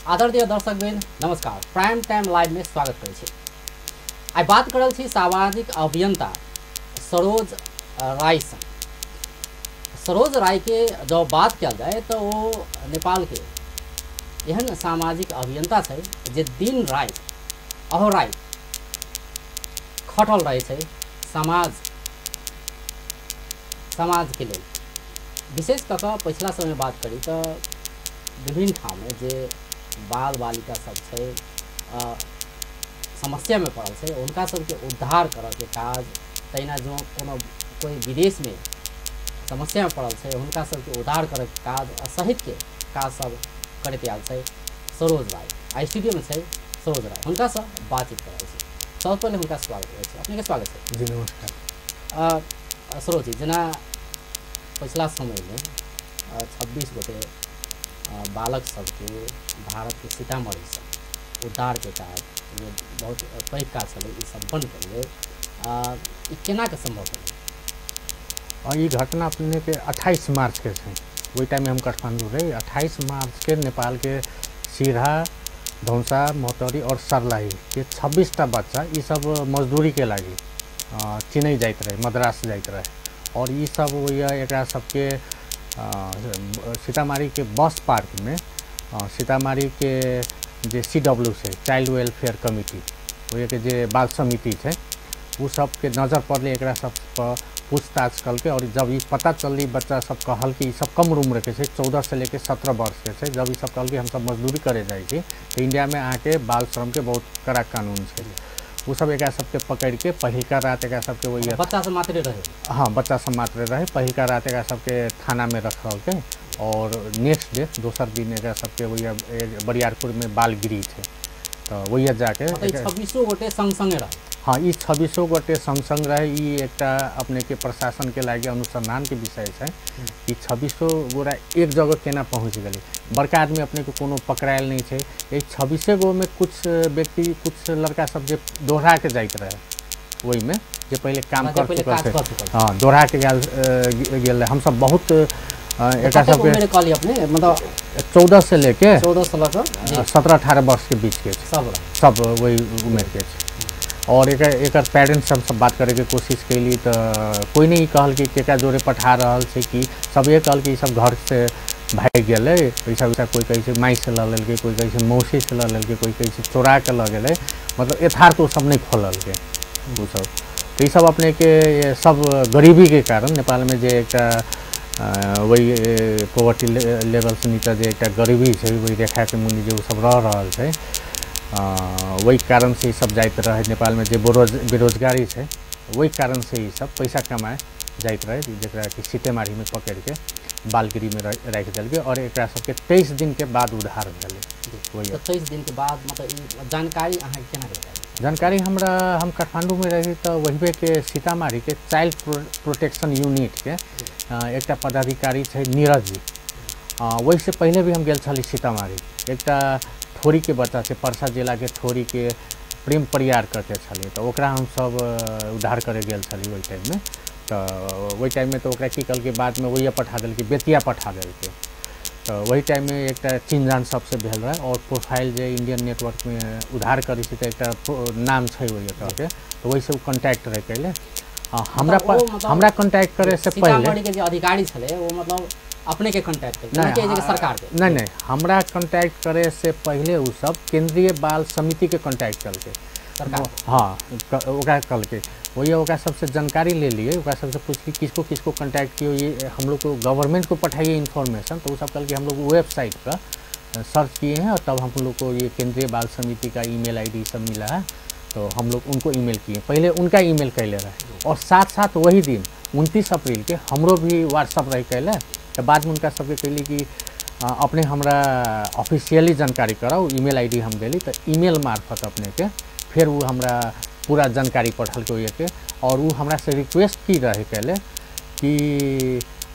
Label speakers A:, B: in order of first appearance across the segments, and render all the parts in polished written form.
A: आदरणीय दर्शकवृन्द नमस्कार। Prime time live में स्वागत करै छी। आइ बात करल छी सामाजिक अभियंता सरोज राय से। सरोज राय के जब बात कयल जाए तो वो नेपाल के एहन सामाजिक अभियंता छै जे दिन राति अहोराति खटल रहै छै समाज के लेल। विशेष कऽ कऽ पछिला समय बात करी तो विभिन्न ठाममे जे बाल बालिका सब छै समस्या में पड़ल छै उनका सबके उद्धार करऽके काज, तहिना जो कोनो कोई विदेशमे समस्या में पड़ल छै हुनका सबके उद्धार करऽके काज सहितके काज सब करैत आयल छै सरोज राय। आ स्टूडियोमे छै सरोज राय, हुनकासँ बातचीत करै छी। सबसँ पहिले हुनका स्वागत करै छी। अपनेके स्वागत छै।
B: जी नमस्कार।
A: सरोज जी, जेना पछिला समयमे 26 गोटे बालक सबके भारत के सीतामढ़ीसँ उद्धारके काज जे बहुत पैघ काज छलै ई सम्पन्न करियै, ई केना के सम्भव भेलै?
B: और ई घटना अपने के 28 मार्च के छै। ओहि टाइममे हम काठमांडू रही। 28 मार्च के नेपाल के सिरहा, धौंसा, महोत्तरी और सर्लाही के 26टा बच्चा ई सब मजदूरी के लागि चेन्नई जाइत रहे, मद्रास जाइत रहे। और ई सब एकरा सबके सीतामढ़ी के बस पार्क में सीतामढ़ी के जे CW छै, चाइल्ड वेलफेयर कमिटी, ओहिके जे बाल समिति छै, उ सबके नजर पड़लै। एकरा सब पर पूछताछ करके और जब ई पता चलली बच्चा सब कहल कि ई सब कम उम्र के छै, 14 से लेके 17 वर्ष के छै। जब ई सब कहल कि हम सब मजदूरी करे जाइ छी तो इंडिया में अहाँके बाल श्रम के बहुत कड़ा कानून छै। उ सब एकरा सबके पकड़ के पहिलका रात एकरा सबके वही
A: बच्चा सब मात्रे रहे,
B: हाँ बच्चा सब मात्रे रहे, पहिलका रात एकरा सबके थाना में रखलकै और नेक्स्ट डे दोसर दिन एकरा सबके वही बरियारपुर में बालगृह छै तो वही जाके
A: 26 गोटे संग संगे रहे।
B: हाँ, ई 26 गोटे संग संग रहे। ई एकटा अपने के प्रशासन के लागि अनुसंधान के विषय छै कि 26 गोरा एक जगह केना पहुँच गेलै। बड़का आदमी अपने के कोनो पकड़ायल नहीं छै। एहि 26 गो में कुछ व्यक्ति, कुछ लड़का सब जे दोहरा के जाइत रहे, ओहिमे जे पहिले काम कर चुकल छै, हाँ दोहरा के गेल रहे। हमसब बहुत एकरा सबके
A: कहली अपने मतलब
B: 14 से लेके
A: 17-18
B: वर्ष के बीच के सब वही उम्र के छै। और एकर पेरेंट्स हम सब बात करैके कोशिश कैली तो कोई नहीं कहल कि केकरा जोरे पठा रहल छै, कि सब ये कहल कि ई सब घर से भागि गेलै, पैसा वैसा कोई कहै छै माइ से लऽ लेलकै, कोई कहै छै मौसी से लऽ लेलकै, कोई कहै छै चोरा के लऽ गेलै। मतलब यथार्थ ओ सब नहीं खोललकै ओ सब। तो ई सब अपने के सब गरीबी के कारण नेपाल में जे एकटा वही पोवर्टी लेवल से नीचा जे एकटा गरीबी छै, वही रेखा के मुनि जे ओ सब रह रहल छै, वही कारण से ई सब जाइत रहे। नेपाल में जे बेरोजगारी छै वही कारण से ई सब पैसा कमाए जाइत रहे, जकरा कि सीतेमाढ़ी में पकड़ के बालगृह में राखि देलकै और एकरा सबके 23 दिन के बाद उद्धार भेलै।
A: वही 23 दिन के बाद मतलब ई जानकारी अहाँके केना भेटल?
B: जानकारी हमरा, हम काठमांडू में रही तो वही के सीतामढ़ी के चाइल्ड प्रोटेक्शन यूनिट के एकटा पदाधिकारी छै नीरज जी। वही से पहले भी हम गेल छली सीतामढ़ी। एकटा थोड़ी के बच्चा छै, परसा जिला के थोड़ी के प्रेम परियार करके छलै, तो ओकरा हमसब उद्धार करे गेल छली ओहि टाइममे। तो ओहि टाइममे तो ओकरा की कहलकै बादमे वही पठा देलकै, बेतिया पठा देलकै। तो वही टाइममे एकटा चिन्हजान सबसे भेल रहे और प्रोफाइल जे इंडियन नेटवर्कमे उद्धार करै छै तऽ एकटा नाम छै ओहि के, तो वहीसँ ओ कॉन्टैक्ट रहे कैले। हमरा कॉन्टैक्ट करे से पहले
A: के जे अधिकारी छलै ओ मतलब अपने के कॉन्टैक्ट करे सरकार के?
B: नहीं नहीं, हमरा कॉन्टैक्ट करे से पहले उ सब केंद्रीय बाल समिति के कॉन्टैक्ट कलकै
A: सरकार।
B: हाँ ओकरा कलकै, वही ओकरा सबसे जानकारी ले लिए। ओकरा सबसे पूछली किसको किसको कॉन्टैक्ट किए, ये हम लोग को गवर्नमेंट को पठाइए इन्फॉर्मेशन। तो वो सब कल के हम लोग वेबसाइट पर सर्च किए हैं और तब हम लोग को ये केंद्रीय बाल समिति का ईमेल आईडी सब मिला है, तो हम लोग उनको ईमेल किए। पहले उनका ईमेल कैले रहे और साथ साथ वही दिन 29 अप्रैल के हमरो भी व्हाट्सअप रही कैले। तो बाद में उनका सबके कहली कि अपने हमरा ऑफिशियली जानकारी कराओ, ईमेल आईडी हम देली। तो ईमेल मार्फत अपने के फिर वो हमरा पूरा जानकारी पठलकै के। और वो हमरा से रिक्वेस्ट की रहे कैले कि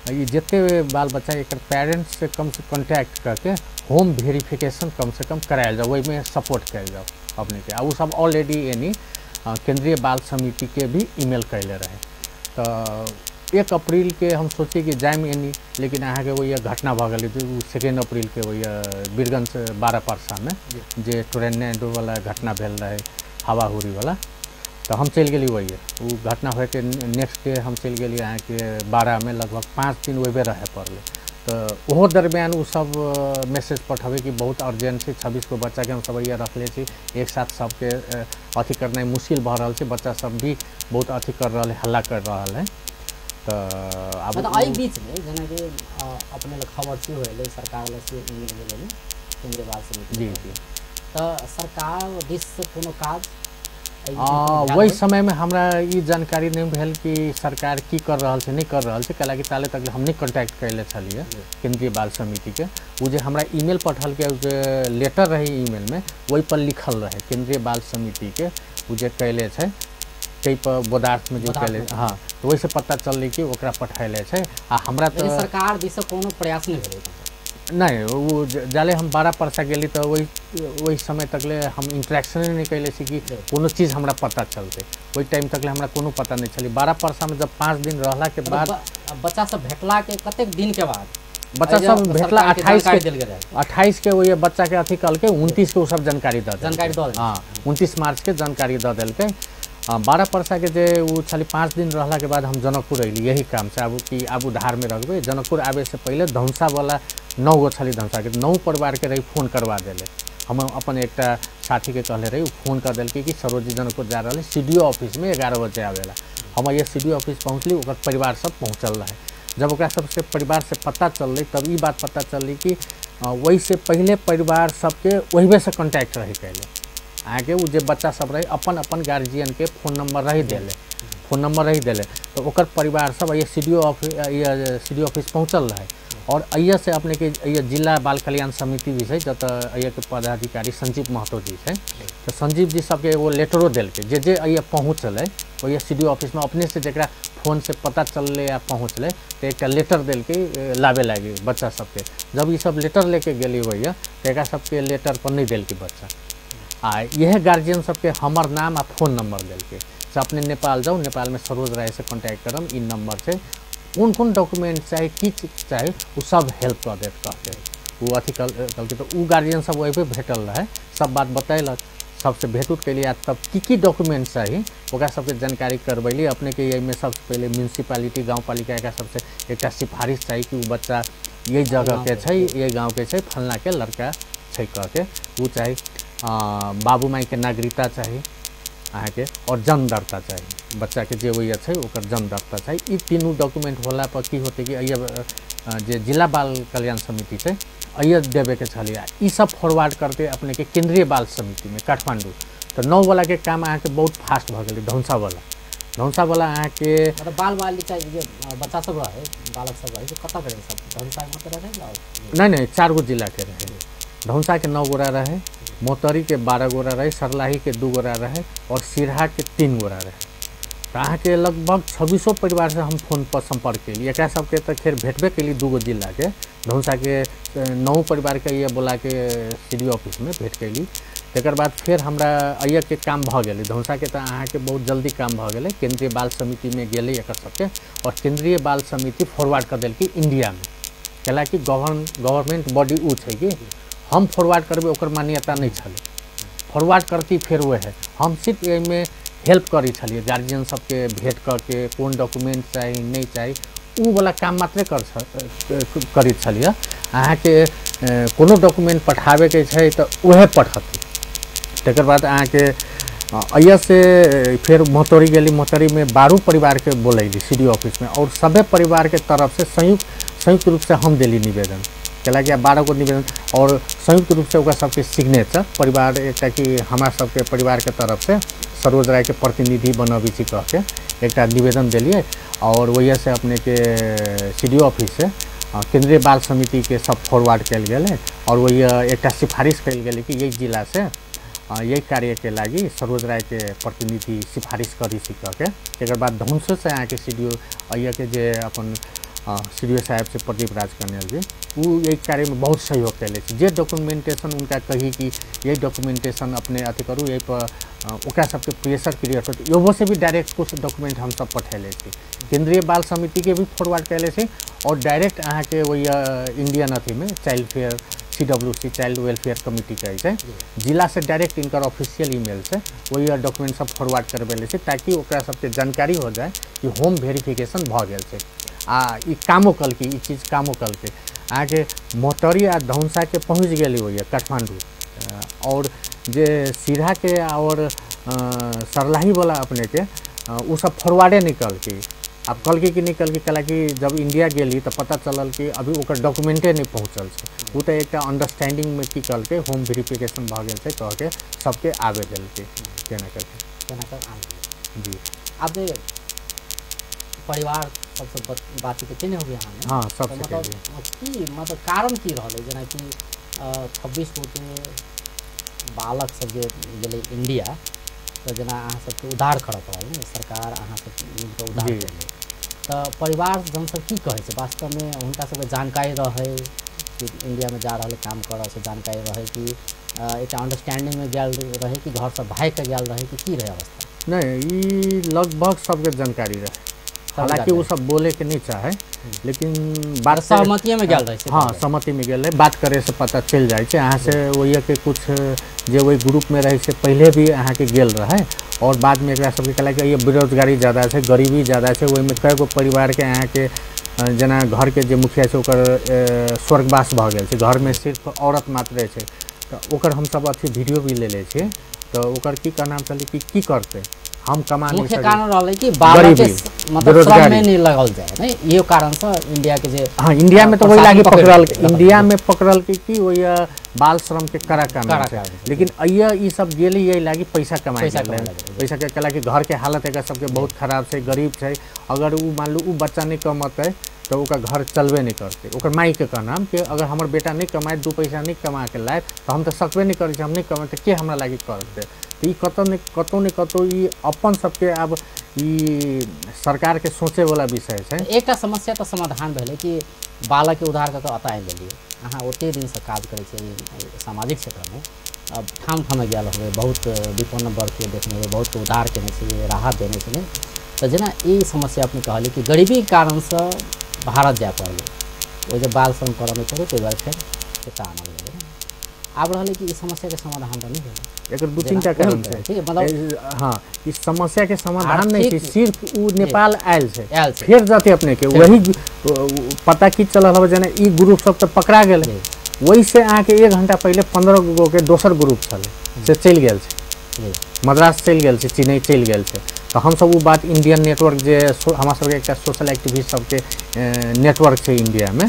B: ये जितने बाल बच्चा एकर पेरेंट्स से कम से कॉन्टैक्ट करके होम वेरिफिकेशन कम से कम करायल जाओ, ओहिमे सपोर्ट कयल जाओ अपने के। आ वो सब ऑलरेडी यानी केंद्रीय बाल समिति के भी ईमेल कैले रहे। तो 1 अप्रैल के हम सोची कि जाइम एनी, लेकिन अहाँके वही घटना भऽ गेलै। 2 अप्रैल के वही वीरगंज 12 परसामे जे टोरेनेडो वाला घटना भेल रहे, हवाहुरी वाला, तो हम चलि गेली वही। ओ घटना होइके नेक्स्ट डे हम चलि गेली अहाँके 12 में, लगभग 5 दिन ओहिबे रहे पड़लै। तो ओहो दरमियान ओ सब मैसेज पठबै कि बहुत अर्जेंट छै, 26 गो बच्चाके हम सब यहाँ रखले छी, एक साथ सबके अथी करनाइ मुश्किल भऽ रहल छै, बच्चा सब भी बहुत अथी कर रहल है, हल्ला कर रहल है। तो आब
A: एहि बीचमे जेनाकि अपने लग खबर से होलै, सरकार लग से ईमेल गेलै केंद्रीय बाल समिति,
B: जी जी,
A: तो सरकार दिस से कोनो काज
B: वही समय में हमरा ई जानकारी नहीं भेल कि सरकार की कर रहल छै, नहीं कर रहल छै, कैलाकि ताले तक हम नहीं कॉन्टैक्ट कैले छलियै केंद्रीय बाल समिति के। ओ जे हमरा ईमेल पठलकै, जे लेटर रहे ईमेल में वही पर लिखल रहे केंद्रीय बाल समिति के ओ जे कैले छै ताहि पर बोदार्थ में जो कैले, हाँ, तो वही से पता चललै कि ओकरा पठैले छै। आ हमरा तो
A: सरकार दिस कोनो प्रयास नहीं भेलै।
B: नहीं, वो जाले हम 12 परसा गेली तो वही वही समय तकले हम इंट्रैक्शन नहीं कैले छी कि कोनो चीज़ हमरा पता चलते, वही टाइम तकले हमरा कोनो पता नहीं चली। 12 परसा में जब 5 दिन रहला के बाद
A: बच्चा सब भेटला के कतेक दिन के बाद
B: बच्चा सब भेटला 28 के वही बच्चा के अथी कल के 29 के सब जानकारी दऽ,
A: जानकारी दऽ,
B: हाँ 29 मार्च के जानकारी दऽ देलकै। 12 परसा के जे वो छली 5 दिन रहला के बाद हम जनकपुर अयली यही काम से, आब कि आब उधार में रखबै। जनकपुर आबे से पहले धनुषा वाला 9 गो छली धनुषा के 9 परिवार के रही फोन करवा देले। हम अपन एकटा साथी के कहले रही, फोन कर देलकै कि सरोजी जनकपुर जा रहा है, सी डी ओ ऑफिस में 11 बजे आवेला। हम ये सी डी ओ ऑफिस पहुँचली, ओकर परिवार सब पहुँचल रहे। जब ओकरा सबसे परिवार से पता चललै तब ई बात पता चललै कि वही से पहले परिवार सबके वही से कॉन्टैक्ट रही कैले। अहाँके ओ जे बच्चा सब रहे अपन अपन गार्जियन के फोन नंबर रही देले, फोन नंबर रही देले, तो ओकर परिवार सब ये सी डी ओ ऑफिस पहुँचल रहे। और अइया से अपने के अइया जिला बाल कल्याण समिति भी छै, जतऽ अइया के पदाधिकारी संजीव महतो जी छै, तो संजीव जी सबके एगो लेटरो देलकै जे जे अइया पहुँचलै ओहि सी डी ओ ऑफिसमे अपने से जकरा फोन से पता चललै या पहुँचलै तो एकटा लेटर देलकै लाबे लागी बच्चा सबके। जब ई सब लेटर लेके गेली होइया तो एकरा सबके लेटर पर नहीं देलकै बच्चा, आ इएह गार्जियन सबके हमर नाम आ फोन नंबर देलकै से अपने नेपाल जाउ, नेपाल में सरोज राय से कॉन्टैक्ट करम, ई नंबर छै, कोन कोन डॉक्यूमेंट चाही की चीज चाही ओ सब हेल्प कऽ देत कहके ओ अथी कहलकै। तो ओ गार्जियन सब वही पे भेटल रहे, सब बात बतेलक, सबसे भेंट उठ कैली आ तब की की डॉक्यूमेंट चाही ओकरा सबके जानकारी करबैली। अपने के एहिमे सबसे पहले म्यूनसिपालिटी गाँवपालिका एकरा सबसे एकटा सिफारिश चाही कि ओ बच्चा यही जगह के छै, यही गाँव के छै, फलना के लड़का छै कहके ओ चाही। बाबू माई के नागरिकता चाही अहाँके और जन्मदर्ता चाही, बच्चा के जे वही छै ओकर जन्मदर्ता चाही। ई तीनू डॉक्यूमेंट होला पर की होतै कि अइया जे जिला बाल कल्याण समिति छै अइया देवे के छलियै, ई सब फॉरवर्ड करते अपने के केंद्रीय बाल समिति में काठमांडू। तो 9 वाला के काम अहाँके बहुत फास्ट भऽ गेलै। धनुषा वाला, धनुषा वाला अहाँके
A: मतलब बाल बालिका जे बच्चा सब रहे, बालक सब रहे, कतऽ के रहे सब धनुषा के रहे?
B: नहीं नहीं, 4 गो जिला के रहे। धनुषा के 9 गोरा रहे, मोतरी के 12 गोरा रहे, सरलाही के 2 गोरा रहे और सिरहा के 3 गोरा रहे। तो अहाँके लगभग 26 परिवार से हम फोन पर संपर्क कैली। एकरा सबके तो खैर भेटबे कैली 2 गो जिला के, धनुषा के 9 परिवार के ये बोला के सी डी ओ ऑफिस में भेट कैली। तकर बाद फेर हमरा अइया के काम भऽ गेलै। धनुषा के तो अहाँके बहुत जल्दी काम भऽ गेलै। केंद्रीय बाल समिति में गेलै एकर सबके और केंद्रीय बाल समिति फॉरवर्ड कऽ देलकै इंडिया में, कैलाकि गवर्नमेंट बॉडी उ छै कि हम फॉरवर्ड करबै ओकर मान्यता नहीं छलै। फॉरवर्ड करती फेर वह है, हम सिर्फ एहिमे हेल्प करै छलियै, गार्जियन सबके भेंट करके कोन डॉक्यूमेंट चाही नहीं चाही उ वाला काम मात्रे करै छलियै। अहाँके कोनो डॉक्यूमेंट पठाबैके छै तऽ उएह पठतै। तकर बाद अहाँके अइया से फेर मोहतरी गेली, मोहतरी में 12 परिवार के बोलैली सी डी ओ ऑफिस में और सभे परिवार के तरफ से संयुक्त रूप से हम देली निवेदन, कैलाकि 12 गो निवेदन और संयुक्त रूप से ओकरा सबके सिग्नेचर परिवार एकटा कि हमरा सबके परिवार के तरफ से सरोज राय के प्रतिनिधि बनबै छी कहके एकटा निवेदन देलियै। और वही से अपने के सी डी ओ ऑफिस से केंद्रीय बाल समिति के सब फॉरवर्ड कयल गेलै और वही एकटा सिफारिश कयल गेलै कि यही जिला से यही कार्य के लागि सरोज राय के प्रतिनिधि सिफारिश करी छी कहके। तकर बाद धनुषो से अहाँके सी डी ओ अइया के जे अपन सी साहब से प्रदीप राज कन्याल जी, उ एहि कार्यमे बहुत सहयोग कैले छै। जे डॉक्यूमेंटेशन उनका कही कि यही डॉक्यूमेंटेशन अपने अथी करू, यही पर ओकरा सबके प्रेशर क्रिएट होत, इहो से भी डायरेक्ट कुछ डॉक्यूमेंट हम सब पठेले छी। केंद्रीय बाल समिति के भी फॉरवर्ड कैले छी और डायरेक्ट अहाँके वही इंडियन अथीमे child fair CWC child welfare committee कहै छै, जिला से डायरेक्ट इनकर ऑफिशियल ईमेल से वही डॉक्यूमेंट सब फॉरवर्ड करबेले छै, ताकि ओकरा सबके जानकारी हो जाए कि होम वेरिफिकेशन भऽ गेल छै। आ ई कामो कलकै, ई चीज कामो कलकै। अहाँके मोहतरी आ धौनसाके पहुँच गेली होइए काठमाण्डू, और जे सीधाके और सरलाहीवला अपनेके ओ सब फॉरवर्डे नहि कलकै। आब कहलकै कि नहि कहलकै, कहलक कि जब इंडिया गेली तऽ पता चलल कि अभी ओकर डॉक्यूमेंटे नहि पहुँचल छै। ओ तऽ एकटा अंडरस्टैंडिंगमे की कहलकै होम वेरिफिकेशन भऽ गेल छै कहके सबके आबे देलकै, केना करके
A: केना कर आबि
B: जी।
A: आब जे परिवार सबसे बातचीत केने होबै अहाँ?
B: हाँ, सबसे।
A: मतलब की मतलब कारण की रहलै, जेनाकि 26 गोटे बालक सब जे गेलै इंडिया, तऽ जेना अहाँ सबके उद्धार करऽ पड़ल ने, सरकार अहाँ सब मिलकऽ उद्धार केलै, तऽ परिवार जन सब की कहै छै? वास्तवमे हुनका सबके जानकारी रहै कि इंडियामे जा रहल काम करऽ, से जानकारी रहै कि एकटा अंडरस्टैंडिंगमे गेल रहै कि घरसँ भागिके गेल रहै कि की रहै अवस्था?
B: नहि, ई लगभग सबके जानकारी रहै, हालांकि वो सब बोले के नहीं चाहे, लेकिन बात
A: सहमति में गेल रहे।
B: हाँ, सहमति में गेल रहे, बात करे से पता चल जाए छै। अहाँ से वही के कुछ जे वही ग्रुप में रहे से पहले भी अहाँ के गेल रहे, और बाद में एकरा सबके कहला कि ये बेरोजगारी ज़्यादा छै, गरीबी ज़्यादा छै, ओहिमे कए गो परिवार के अहाँ के जेना घर के जे मुखिया छै ओकर स्वर्गवास भऽ गेल छै, घर में सिर्फ औरत मात्र छै, तऽ ओकर हमसब अथी वीडियो भी लेले छियै। तऽ ओकर की कहना छलै कि की करतै, हम कमा नहीं
A: मुख्य
B: सकै।
A: कारण रहलै कि बालक के मतलब श्रम में नहीं लगल जाए, नहीं इहो कारण से इंडिया के जे
B: हाँ इंडिया में तो वही लागी पकड़ल, इंडिया में पकड़ल कि वही बाल श्रम के कड़ा कानून छै, लेकिन अइया ई सब गेली यही लागी पैसा कमाए, पैसा के कहला कि घर के हालत एकर सबके बहुत खराब छै, गरीब छै, अगर उ मान लू उ बच्चा नहीं कमतै तऽ ओकर घर चलबे नहीं करतै। ओकर माइके कहना कि अगर हमर बेटा नहीं कमाए, 2 पैसा नहीं कमा के लायत तऽ हम तऽ सकबे नहीं करै छी, हम नहीं कमाए तऽ के हमरा लागी करतै। तऽ ई कतौ ने कतौ ई अपन सबके आब ई सरकारके सोचैवला विषय छै।
A: एकटा समस्या तऽ समाधान भेलै कि बालकके उद्धार कऽ कऽ एतऽ आनि लेलियै, अहाँ ओते दिनसँ काज करै छियै सामाजिक क्षेत्रमे, अब ठाम ठाम गेल होबै, बहुत विपन्न वर्गके देखने होबै, बहुतके उद्धार केने छियै, राहत देने छियै, तऽ जेना ई समस्या अपने कहलियै कि गरीबीके कारणसँ भारत जाय पड़लै, ओहि जे बाल श्रम करऽ नहि पड़ै ताहि दुआरे फेर एतऽ आनल गेलै। आब रहलै कि ई समस्याके समाधान तऽ नहि भेलै,
B: एकर 2-3 टा कारण छै,
A: मतलब
B: हाँ ई समस्या के समाधान नहीं छै, सिर्फ उ नेपाल आयल छै,
A: फेर
B: जाते अपने के वही पता की चलल हवे, जेना ई ग्रुप सब तऽ पकड़ा गेलै, वही से अहाँके 1 घंटा पहिले 15 गो के दोसर ग्रुप छलै से चलि गेल छै, मद्रास चलि गेल छै, चेन्नई चलि गेल छै। तऽ हमसब ओ बात इंडियन नेटवर्क जे हमरा सबके एकटा सोशल एक्टिविस्ट सबके नेटवर्क छै इंडियामे,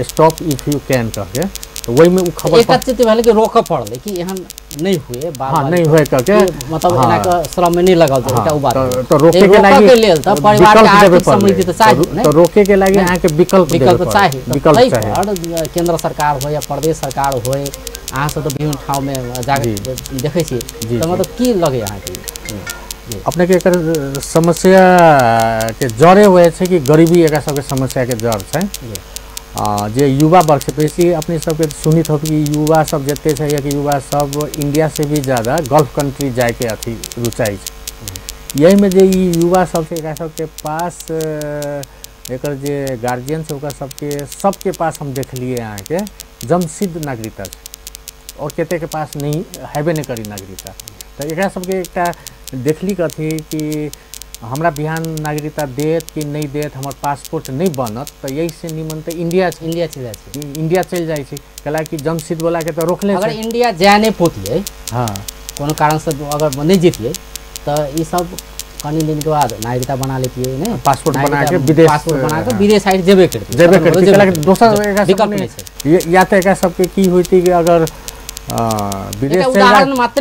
B: स्टॉप if you can कहके, तो वही में उ खबर
A: एक चीज भेलै कि रोकऽ पड़लै कि एहन नहीं हुए,
B: हाँ नहीं हुए करके
A: मतलब एना के श्रम में नहीं लगल जाए, एकटा उ बात
B: तो रोके के लागि
A: के लेल त परिवार के आर्थिक समृद्धि त चाही,
B: तो रोके के लागि अहाँ के विकल्प
A: चाही,
B: विकल्प चाही।
A: केंद्र सरकार हो या प्रदेश सरकार हो, अहाँ सब त विभिन्न ठाउँ में जाके देखै छी, त मतलब की लगे अहाँ के?
B: अपने के एकर समस्या के जड़े हुए छै कि गरीबी एकरा सबके समस्या के जड़ छै। जे युवा वर्ग से बेसी अपने सबके सुनित हो कि युवा सब जते छै कि युवा सब इंडिया से भी ज़्यादा गल्फ कंट्री जाके अथी रुचाइ छै, यहीमे जे ई युवा सब छै एकरा सबके पास एकर जे गार्जियन छै ओकरा सबके सबके पास हम देखलिए अहाँके जमसिद्ध नागरिकता छै, और कतेक के पास नहीं हेबे नहीं करी नागरिकता। तऽ एकरा सबके एकटा देखली कथी कि हमरा बिहान नागरिकता देत कि नहीं देत, हमर पासपोर्ट नहीं बनत, तऽ यही से निमन तऽ इंडिया
A: इंडिया चलि जाइ छै,
B: इंडिया चलि जाइ छै, कहला कि जमसिद्ध वाला के तऽ रोकले।
A: अगर इंडिया जाय नहीं पौतियै,
B: हाँ
A: कोनो कारणसँ अगर नहीं जितियै तऽ ई सब कनी दिन के बाद नागरिकता बना लेतियै, ने
B: पासपोर्ट बना के विदेश,
A: पासपोर्ट बना के विदेश साइड जेबे करतियै,
B: जेबे करतियै, कहला कि दोसर एकरा
A: विकल्प नहीं छै।
B: या तऽ एकरा सबके की होइतै कि अगर विदेश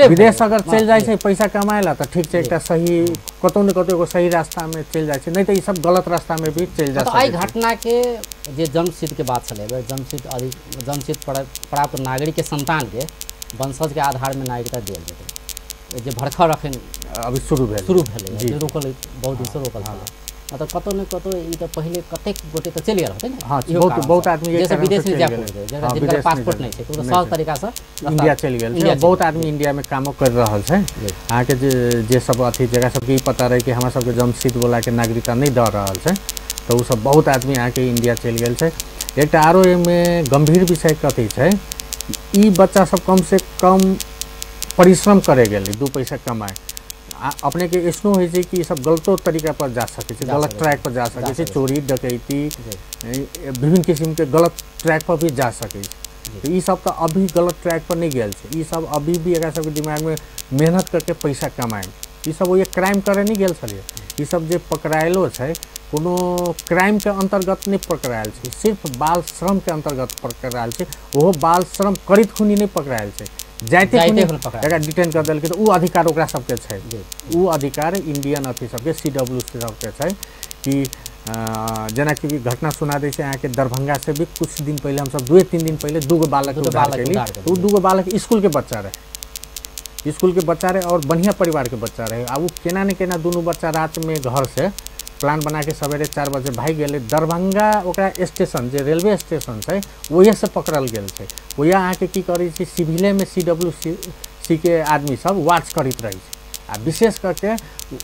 B: विदेश अगर चलि जाइ छै पैसा कमाए ला तऽ ठीक छै, एकटा सही कतौ ने कतौ एगो सही रास्तामे चलि जाइ छै, नहीं तऽ ई सब गलत रास्तामे भी चलि जाइ।
A: तऽ एहि घटनाके जे जन्मसिद्ध के बात छलै, जन्मसिद्ध अधिक जन्मसिद्ध प्राप्त नागरिक के संतान के वंशज के आधार में नागरिकता देल जेतै, जे भरखर अखन
B: अभी शुरू भेल,
A: शुरू भेलै, जे रोकल बहुत दिनसँ रोकल छलै, मतलब कतौ ने कतौ ई तऽ पहिले कतेक गोटे तऽ चलि गेल होतै ने।
B: हाँ, बहुत बहुत आदमी
A: जैसे विदेश में जाय पड़ै, जिनकर पासपोर्ट नहि छै, तऽ सहज तरीका से
B: इंडिया चलि गेल छै। बहुत आदमी इंडिया में कामो कर रहल छै। अहाँके जे सब अथी जगह सबके ई पता रहै कि हमरा सबके जमशेद वाला के नागरिकता नहि दऽ रहल छै, तऽ ओ सब बहुत आदमी अहाँके इंडिया चलि गेल छै। एकटा आरो एहिमे गंभीर विषय कथी छै, ई बच्चा सब कम से कम परिश्रम करे गेलै, 2 पैसा कमाए। अपने के ऐसनो होइ छै कि ई सब गलतो तरीका पर जा सकै छै, गलत ट्रैक पर जा सकै छै, चोरी डकैती विभिन्न किसिम के गलत ट्रैक पर भी जा सकै छै। तऽ ई सब तऽ अभी गलत ट्रैक पर नहि गेल छै, ई सब अभी भी एकरा सबके दिमागमे मेहनत करके पैसा कमाए, ई सब ओहि क्राइम करे नहि गेल छलै। ई सब जे पकड़ायलो छै कोनो क्राइम के अंतर्गत नहि पकड़ायल छै, सिर्फ बाल श्रम के अंतर्गत पकड़ायल छै। ओहो बाल श्रम करैत खुनी नहि पकड़ायल छै, जाइते खुनी एकरा डिटेन कर देलकै। तऽ ओ अधिकार ओकरा सबके छै, ओ अधिकार इंडियन अथी सबके CWC सबके छै कि जेनाकि घटना सुना दै छै अहाँके दरभंगा से भी कुछ दिन पहिले हमसब 2-3 दिन पहिले 2 गो बालक उद्धार केली। ओ 2 गो बालक स्कूल के बच्चा रहे, स्कूल के बच्चा रहे और बढ़िया परिवार के बच्चा रहे। आ ओ केना ने केना दुनू बच्चा रात में घर से प्लान बना के सवेरे 4 बजे भागि गेलै। दरभंगा ओकरा स्टेशन जे रेलवे स्टेशन छै ओहिसँ से पकड़ल गेल छै। ओहि अहाँके की करै छै, सिविलेमे CWC के आदमी सब वाच करैत रहै छै, आ विशेष करके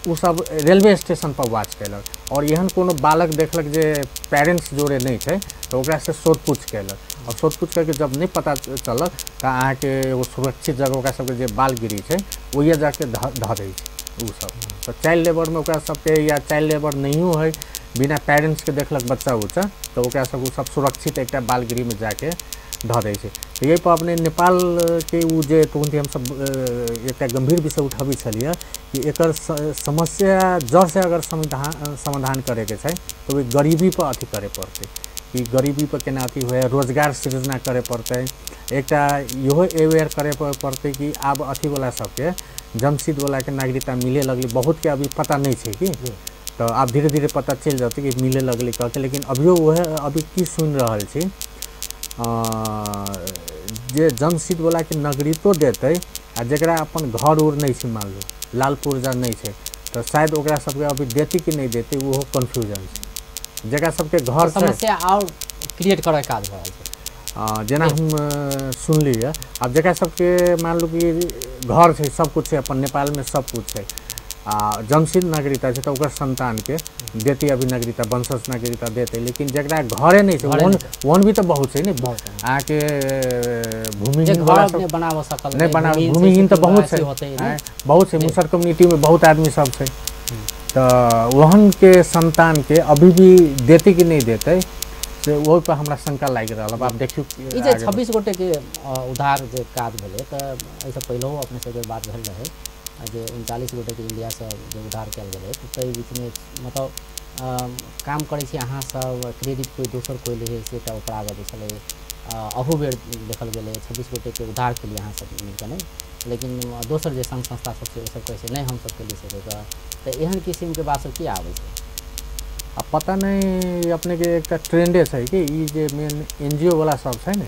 B: ओ सब रेलवे स्टेशन पर वाच केलक। और एहन कोनो बालक देखलक जे पेरेंट्स जोड़े नहि छै तऽ ओकरासँ सोधपूछ केलक, और सोधपूछ करके जब नहि पता चलल तऽ अहाँके एगो सुरक्षित जगह ओकरा सबके जे बालगिरी छै ओहिए जाके धऽ दै छै ओ सब। तऽ चाइल्ड लेबरमे ओकरा सबके, या चाइल्ड लेबर नहियो है, बिना पेरेंट्सके देखलक बच्चा उच्चा तऽ ओकरा सब ओ सब सुरक्षित एकटा बालगिरीमे जाके धऽ दै छै। तऽ यही पर अपने नेपालके ओ जे तुरन्त हमसब एकटा गंभीर विषय उठाबै छलियै कि एकर समस्या जड़ से अगर समाधान करैके छै तऽ ओहि गरीबी पर अथी करे पड़तै, कि गरीबी पर केना अथी हुए, रोजगार सृजना करे पड़तै। एकटा इहो अवेयर करे पड़तै कि आब अथीवला सबके जमशेदवलाके नागरिकता मिले लगलै, बहुतके अभी पता नहि छै कि, तऽ आब धीरे धीरे पता चलि जेतै कि मिले लगलै कहके। लेकिन अभियो वएह अभी की सुनि रहल छी जे जमशेदवलाके नागरिकतो देतै आ जकरा अपन घर उर नहि छै, मान लू लाल पुर्जा नहि छै, तऽ शायद ओकरा सबके अभी देतै कि नहि देतै ओहो कन्फ्यूजन छै। जकरा सबके घर
A: समस्या आओर क्रिएट करैके काज भऽ रहल छै।
B: जेना हम सुनलियै आब जकरा सबके मान लू कि घर छै, सब कुछ छै, अपन नेपालमे सब कुछ छै, आ जमशेद नागरिकता छै तऽ ओकर संतानके देतै अभी नागरिकता, वंशज नागरिकता देतै। लेकिन जकरा घरे नहि छै ओहन भी तऽ बहुत छै ने अहाँके भूमिहीन नहि बना, भूमिहीन तऽ बहुत छै, बहुत छै मुसहर कम्युनिटीमे बहुत आदमी सब छै, तऽ ओहनके संतानके अभी भी देतै कि नहि देतै से ओहि पर हमरा शंका लागि रहल। आब देखियौ
A: ई जे 26 गोटेके उद्धार जे काज भेलै तऽ एहिसँ पहिलहो अपने सबके बात भेल रहै जे 39 गोटेके इंडियासँ जे उद्धार कयल गेलै, तऽ ताहि बीचमे मतलब काम करै छी अहाँ सब, क्रेडिट कोइ दोसर कोइ लै से एकटा उपराग अबै छलै। अहू बेर देखल गेलै 26 गोटेके उद्धार केलियै अहाँ सब मिलके नहि, लेकिन दोसर जे संघ संस्था सब छै ओ सब कहै छै नहि हमसब केलियै से तऽ एहन किसिमके बात सब किया आबै छै?
B: आ पता नहि अपनेके एकटा ट्रेंडे छै कि ई जे मेन NGO वाला सब छै ने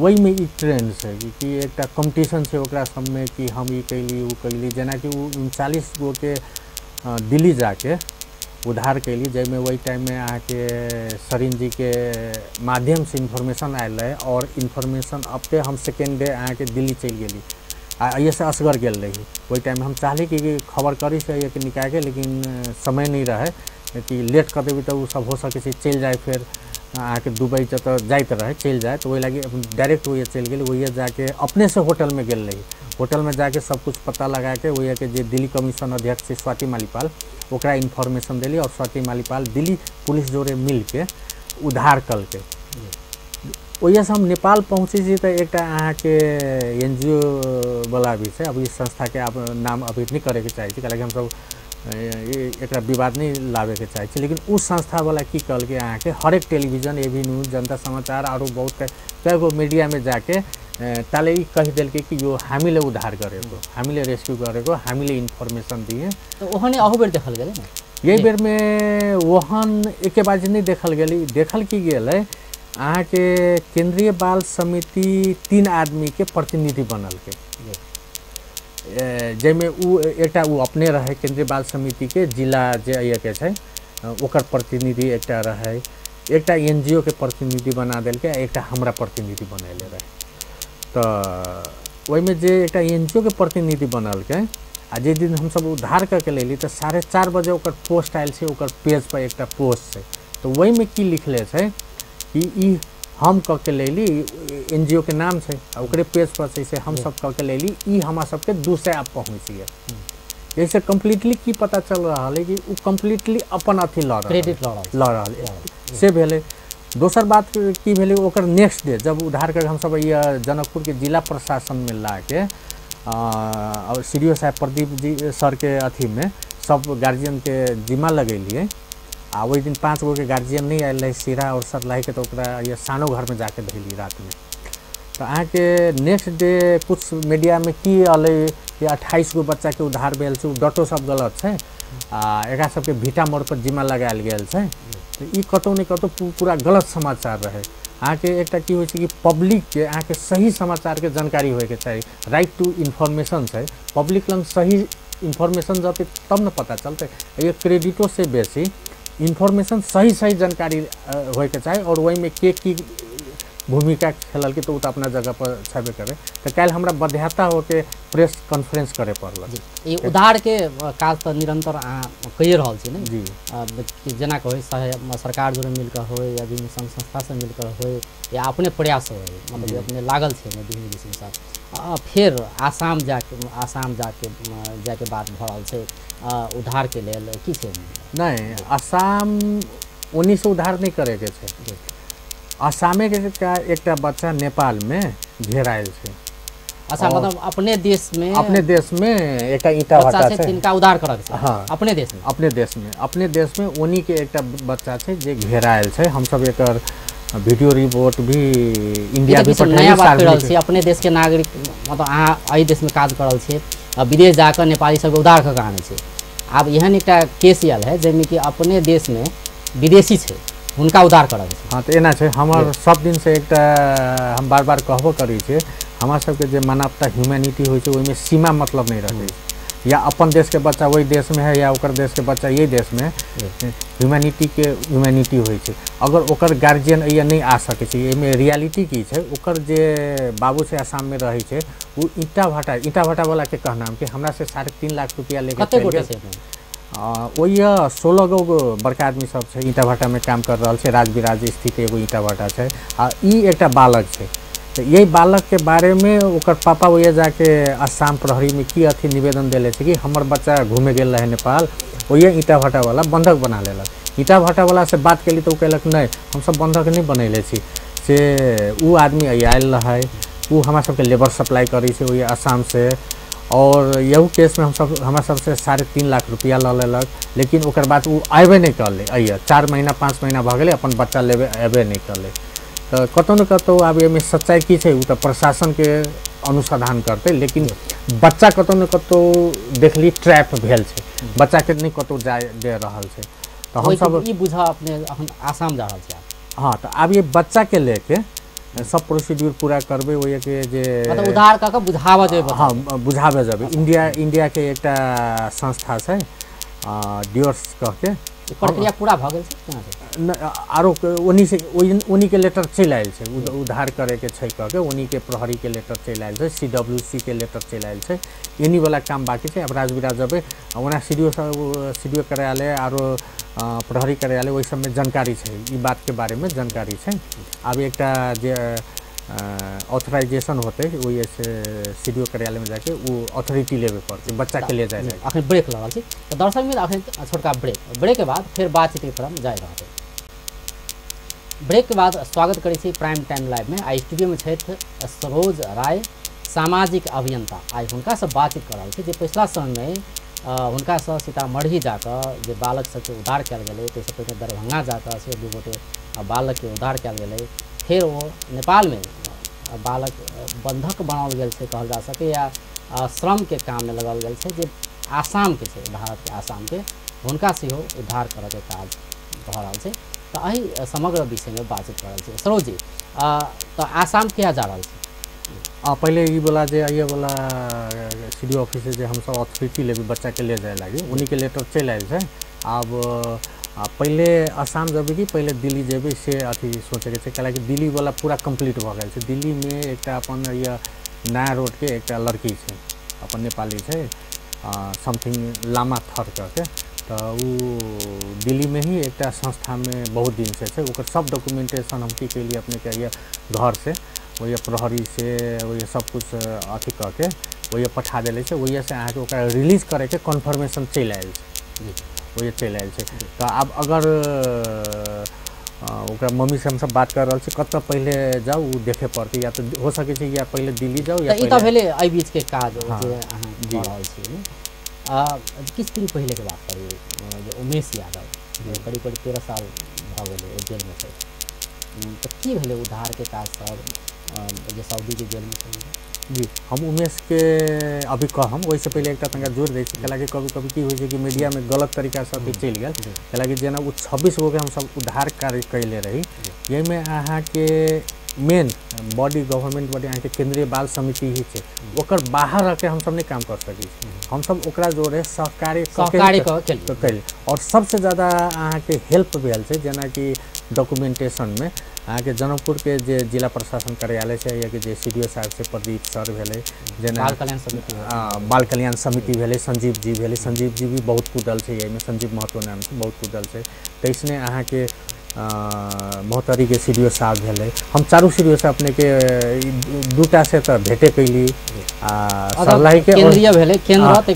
B: ओहिमे ई ट्रेंड छै कि एकटा कॉम्पिटिशन छै ओकरा सबमे कि हम ई कैली ओ कैली। जेनाकि ओ 39 गोके दिल्ली जाके उद्धार कैली, जाहिमे ओहि टाइममे अहाँके सरीन जीके माध्यमसँ इन्फॉर्मेशन आयल रहै और इन्फॉर्मेशन अपते हम सेकेंड डे अहाँके दिल्ली चलि गेली आ एहिसँ असगर गेल रही। ओहि टाइममे हम चाहली कि खबर करी से एहिके निकालके, लेकिन समय नहि रहै कि लेट कऽ देबै तऽ ओ सब हो सकै छै चलि जाए, फेर अहाँके दुबई जतऽ जाइत रहै चलि जाए, तऽ ओहि लागि डायरेक्ट ओहिए चलि गेली। ओहिए जाके अपनेसँ होटलमे गेल रही, होटलमे जाके सब कुछ पता लगाके ओहिके जे दिल्ली कमीशन अध्यक्ष छै स्वाति मालीपाल ओकरा इन्फॉर्मेशन देली और स्वाति मालीपाल दिल्ली पुलिस जोड़े मिलके उद्धार कलकै। ओहिसँ हम नेपाल पहुँचै छी तऽ एकटा अहाँके NGO वाला भी छै, अब इस संस्थाके आब नाम अभी नहि करैके चाहै छी, कैलाकि हमसब एकरा विवाद नहीं लाबेके चाहै छी। लेकिन उस संस्थावाला की कहलकै अहाँके हरेक टेलीविजन, एबी न्यूज, जनता समाचार आरो बहुत कएगो मीडियामे जाके ताले ई कहि देलकै कि यो हामीले उद्धार गरेको, हामीले रेस्क्यू गरेको, हामीले इन्फॉर्मेशन दिए।
A: तऽ ओहने अहू बेर देखल गेलै ने?
B: यही बेरमे ओहन एके बाजी नहि देखल गेलै। देखल की गेलै अहाँके केंद्रीय बाल समिति 3 आदमीके प्रतिनिधि बनलकै, जाहिमे उ एकटा उ अपने रहे केंद्रीय बाल समिति के जिला जे के छै ओकर प्रतिनिधि एकटा रहै, एकटा एनजीओ के प्रतिनिधि बना देलकै, एकटा हमरा प्रतिनिधि बनैले रहै। तऽ ओहिमे जे एकटा एनजीओ के प्रतिनिधि बनलकै आ जे दिन हमसब उद्धार करके लेली तऽ 4:30 बजे ओकर पोस्ट आयल छै, ओकर पेज पर एकटा पोस्ट छै। तऽ ओहिमे की लिखले छै कि ई हम कऽ के लेली, एनजीओ के नाम छै आ ओकरे पेज पर छै से हम सब कऽ के लेली, ई हमरा सबके 200 आब पहुँच गेल। एहिसँ कम्प्लीटली की पता चल रहल है कि ओ कम्प्लीटली अपन अथी लऽ रहल,
A: क्रेडिट
B: लऽ रहल है, से भेलै। दोसर बात की भेलै, ओकर नेक्स्ट डे जब उद्धार करके हमसब जनकपुर के जिला प्रशासन में लाके और सी डी ओ साहब प्रदीप जी सर के अथी में सब गार्जियन के जिम्मा लगेलिए आ ओहि दिन 5 गो के गार्जियन नहीं आयल रहे सीरा और सरलाही के, तो ओकरा ये सानो घर में जाके धैली रात में। तो अहाँके नेक्स्ट डे कुछ मीडिया में की अलै कि 28 गो बच्चा के उद्धार भेल छै, डटो सब गलत छै आ एकरा सबके भीटा मोड़ पर जिम्मा लगायल गेल छै। तो ई कतौ ने कतौ पूरा गलत समाचार रहे। अहाँके एकटा की होइ छै कि पब्लिक के अहाँके सही समाचार के जानकारी होइके चाही, राइट टू इन्फॉर्मेशन छै, पब्लिक लग सही इन्फॉर्मेशन जतै तब ने पता चलतै। ये क्रेडिटो से बेसी इन्फॉर्मेशन सही सही जानकारी होइके चाही और ओहिमे के की भूमिका खेललकै तऽ ओ तऽ अपना जगह पर छेबे करे। तऽ काल्हि हमरा बाध्यता होके प्रेस कॉन्फ्रेंस करे पड़ल।
A: ई उद्धार के काज तऽ निरंतर अहाँ कहि रहल छी ने
B: जी,
A: जेना कहै सरकार जोड़े मिलकर होय या विभिन्न संघ संस्था से मिलकर होय या अपने प्रयास होय, मतलब अपने लागल छै विभिन्न किसिमसँ। फेर आसाम जाके बात भऽ रहल छै उद्धार के लेल, की छै?
B: नहीं, आसाम ओन्नी से उद्धार नहीं करैके छै। आसामे के एकटा बच्चा नेपाल में घेरायल छै।
A: अच्छा, मतलब अपने देश में,
B: अपने देश में एकटा ईंटा भट्टा छै
A: तिनका उद्धार करक छै।
B: हाँ,
A: अपने देश में,
B: अपने देश में, अपने देश में ओनी के एकटा बच्चा छै जे घेरायल छै। हमसब एकर वीडियो रिपोर्ट भी इंडिया भी
A: नया बात कर रहल छी, अपने देश के नागरिक, मतलब अहाँ एहि देश में काज कर रहल छी, विदेश जाकर नेपाली सबके उद्धार कऽ के आनै छै। आब एहन एकटा केस आयल है जाहिमे कि अपने देश में विदेशी छै हुनका उद्धार करक छै।
B: हाँ, तऽ एना छै। हमर सब दिन से एकटा हम बार बार कहबो करै छियै, हमरा सबके जे मानवता ह्यूमैनिटी होइ छै ओहिमे सीमा मतलब नहीं रखै छै। या अपन देश के बच्चा ओहि देश में है या ओकर देश के बच्चा यही देश में है, ह्यूमैनिटी के ह्यूमैनिटी होइ छै। अगर ओकर गार्जियन एहिया नहीं आ सकै छै, एहिमे रियलिटी की छै, ओकर जे बाबू छै आसाम में रहै छै, ओ ईंटा भाटा वाला के कहनाम कि हमरा से 3.5 लाख रुपया लेके
A: कते गोटे छै?
B: ओहि 16 गो बड़का आदमी सब छै ईंटा भाटा में काम कर रहल छै। राजविराज स्थित एगो ईंटा भाटा छै आ ई एकटा बालक छै। तऽ यही बालक के बारे में ओकर पापा ओहिया जाके आसाम प्रहरी में की अथी निवेदन देले छै कि हमर बच्चा घूमे गेल रहे नेपाल, ओहिया ईंटा भाटा वाला बंधक बना लेलक। ईंटा भाटा वाला से बात केली तऽ ओ कहलक नहि हमसब बंधक नहीं बनैले छी, से ओ आदमी आयल रहै, ओ हमरा सबके लेबर सप्लाई करै छै ओहि आसाम से, और यहू केसमे हमसब हमरा सबसे 3.5 लाख रुपया लऽ लेलक। लेकिन ओकर बाद ओ अयबे नहि करलै, अइया 4 महीना 5 महीना भऽ गेलै अपन बच्चा लेबे अयबे नहि करलै। तऽ कतौ ने कतौ आब एहिमे सच्चाइ की छै ओ तऽ प्रशासनके अनुसंधान करतै, लेकिन बच्चा कतौ ने कतौ देखली ट्रैप भेल छै, बच्चाके नहि कतौ जाय दे रहल छै। तऽ हमसब
A: ई बुझा अपने अखन आसाम जा रहल छी।
B: हाँ, तऽ आब ये बच्चाके लेके सब प्रोसीड्यूर पूरा करबै, ओहिके जे
A: मतलब उद्धार कऽ के बुझाबऽ जेबै।
B: हाँ, बुझाबऽ जेबै। इंडिया के एकटा संस्था छै डियोर्स कह के,
A: प्रक्रिया पूरा भऽ गेल छै?
B: आरो ओनी से ओनी के लेटर चलि आयल छै, उद्धार करैके छै कह के ओनी के प्रहरी के लेटर चलि आयल छै, CWC के लेटर चलि आयल छै, एनी वाला काम बाकी छै। आब राजविराज जेबै, ओना सी डी ओ कार्यालय आरो प्रहरी कार्यालय ओहि सबमे जानकारी छै, ई बात के बारे में जानकारी छै। आब एकटा जे ऑथराइजेशन होतै ओहि से सी डी ओ कार्यालय में जाके ओ ऑथोरिटी लेबे पड़तै बच्चा के ले जाए।
A: अखन ब्रेक लगल छी तऽ दर्शक मित्र, अखन छोटका ब्रेक, ब्रेक के बाद फेर बातचीत के क्रम जारी रहतै। ब्रेक के बाद स्वागत करै छी प्राइम टाइम लाइव में। आइ स्टूडियो में छथि सरोज राय, सामाजिक अभियंता। आइ हुनकासँ बातचीत कर रहल छी जे पिछला समय हुनकासँ सीतामढ़ी जाकऽ जे बालक सबके उद्धार कयल गेलै, ताहिसँ पहिने दरभंगा जाकऽ से 2 गोटे बालकके उद्धार कयल गेलै, फेर ओ नेपालमे बालक बंधक बनाओल गेल छै कहल जा सकै या श्रमके काममे लगाओल गेल छै जे आसामके छै, भारतके आसामके, हुनका सेहो उद्धार करऽके काज भऽ रहल छै। तऽ एहि समग्र विषयमे बातचीत कर रहल छी। सरोज जी, तऽ आसाम किया जा रहल छै?
B: पहिले ई वाला जे ये वाला सी डी ओ ऑफिस जे हमसब ऑथोरिटी लेबै बच्चा के ले जाए लागी, उन्हीं के लेटर चलि आयल छै। आब आ पहिले आसाम जेबै कि पहिले दिल्ली जेबै से अथी सोचैके छै, कैलाकि दिल्लीवला पूरा कम्प्लीट भऽ गेल छै। दिल्लीमे एकटा अपन यऽ नया रोडके एकटा लड़की छै, अपन नेपाली छै, समथिंग लामा थर कऽ के, तऽ ओ दिल्लीमे ही एकटा संस्थामे बहुत दिनसँ छै। ओकर सब डॉक्यूमेंटेशन हम की केलियै अपनेके यऽ घरसँ ओहि प्रहरीसँ ओहि सब कुछ अथी कऽ के ओहि पठा देले छै। ओहिसँ अहाँके ओकरा रिलीज करैके कन्फर्मेशन चलि आयल छै, ओहि चलि आयल छै। तऽ आब अगर ओकरा मम्मीसँ हमसब बात कर रहल छी कतऽ पहिले जाउ ओ देखे पड़तै, या तऽ हो सकै छै या पहिले दिल्ली जाउ या
A: ई तऽ भेलै एहि बीचके काज जे अहाँ कऽ रहल छी। किछु दिन पहिलेके बात करी जे उमेश यादव करीब करीब 13 साल भऽ गेलै ओ जेलमे छै, तऽ की भेलै उद्धारके काज सब जे सऊदीके जेलमे छै?
B: जी हम उमेशके अभी कहम, ओहिसँ पहिले एकटा तनिका जोड़ि दै छी, कैलाकि कभी कभी की होइ छै कि मीडियामे गलत तरीकासँ अथी चलि गेल। कैलाकि जेना ओ 26 गोके हमसब उद्धार कार्य कैले रही, एहिमे अहाँके मेन बॉडी गवर्नमेंट बॉडी अहाँके केंद्रीय बाल समिति ही छै, ओकर बाहर रहिके हमसब नहि काम कर सकै छी। हमसब ओकरा जोड़े सहकार्य कैले और सबसे ज़्यादा अहाँके हेल्प भेल छै जेनाकि डॉक्यूमेंटेशनमे अहाँके जनकपुरके जे जिला प्रशासन कार्यालय छै या कि जे सी डी ओ साहब छै प्रदीप सर भेलै, जेना बाल कल्याण समिति भेलै, संजीव जी भेलै, संजीव जी भी बहुत कूदल छै एहिमे, संजीव महतो नाम छै, बहुत कूदल छै। तैसने अहाँके महोत्तरीके सी डी ओ साहब भेलै। हम चारू सी डी ओ से अपनेके दूटा से तऽ भेटे कैली, आ सर्लाहीके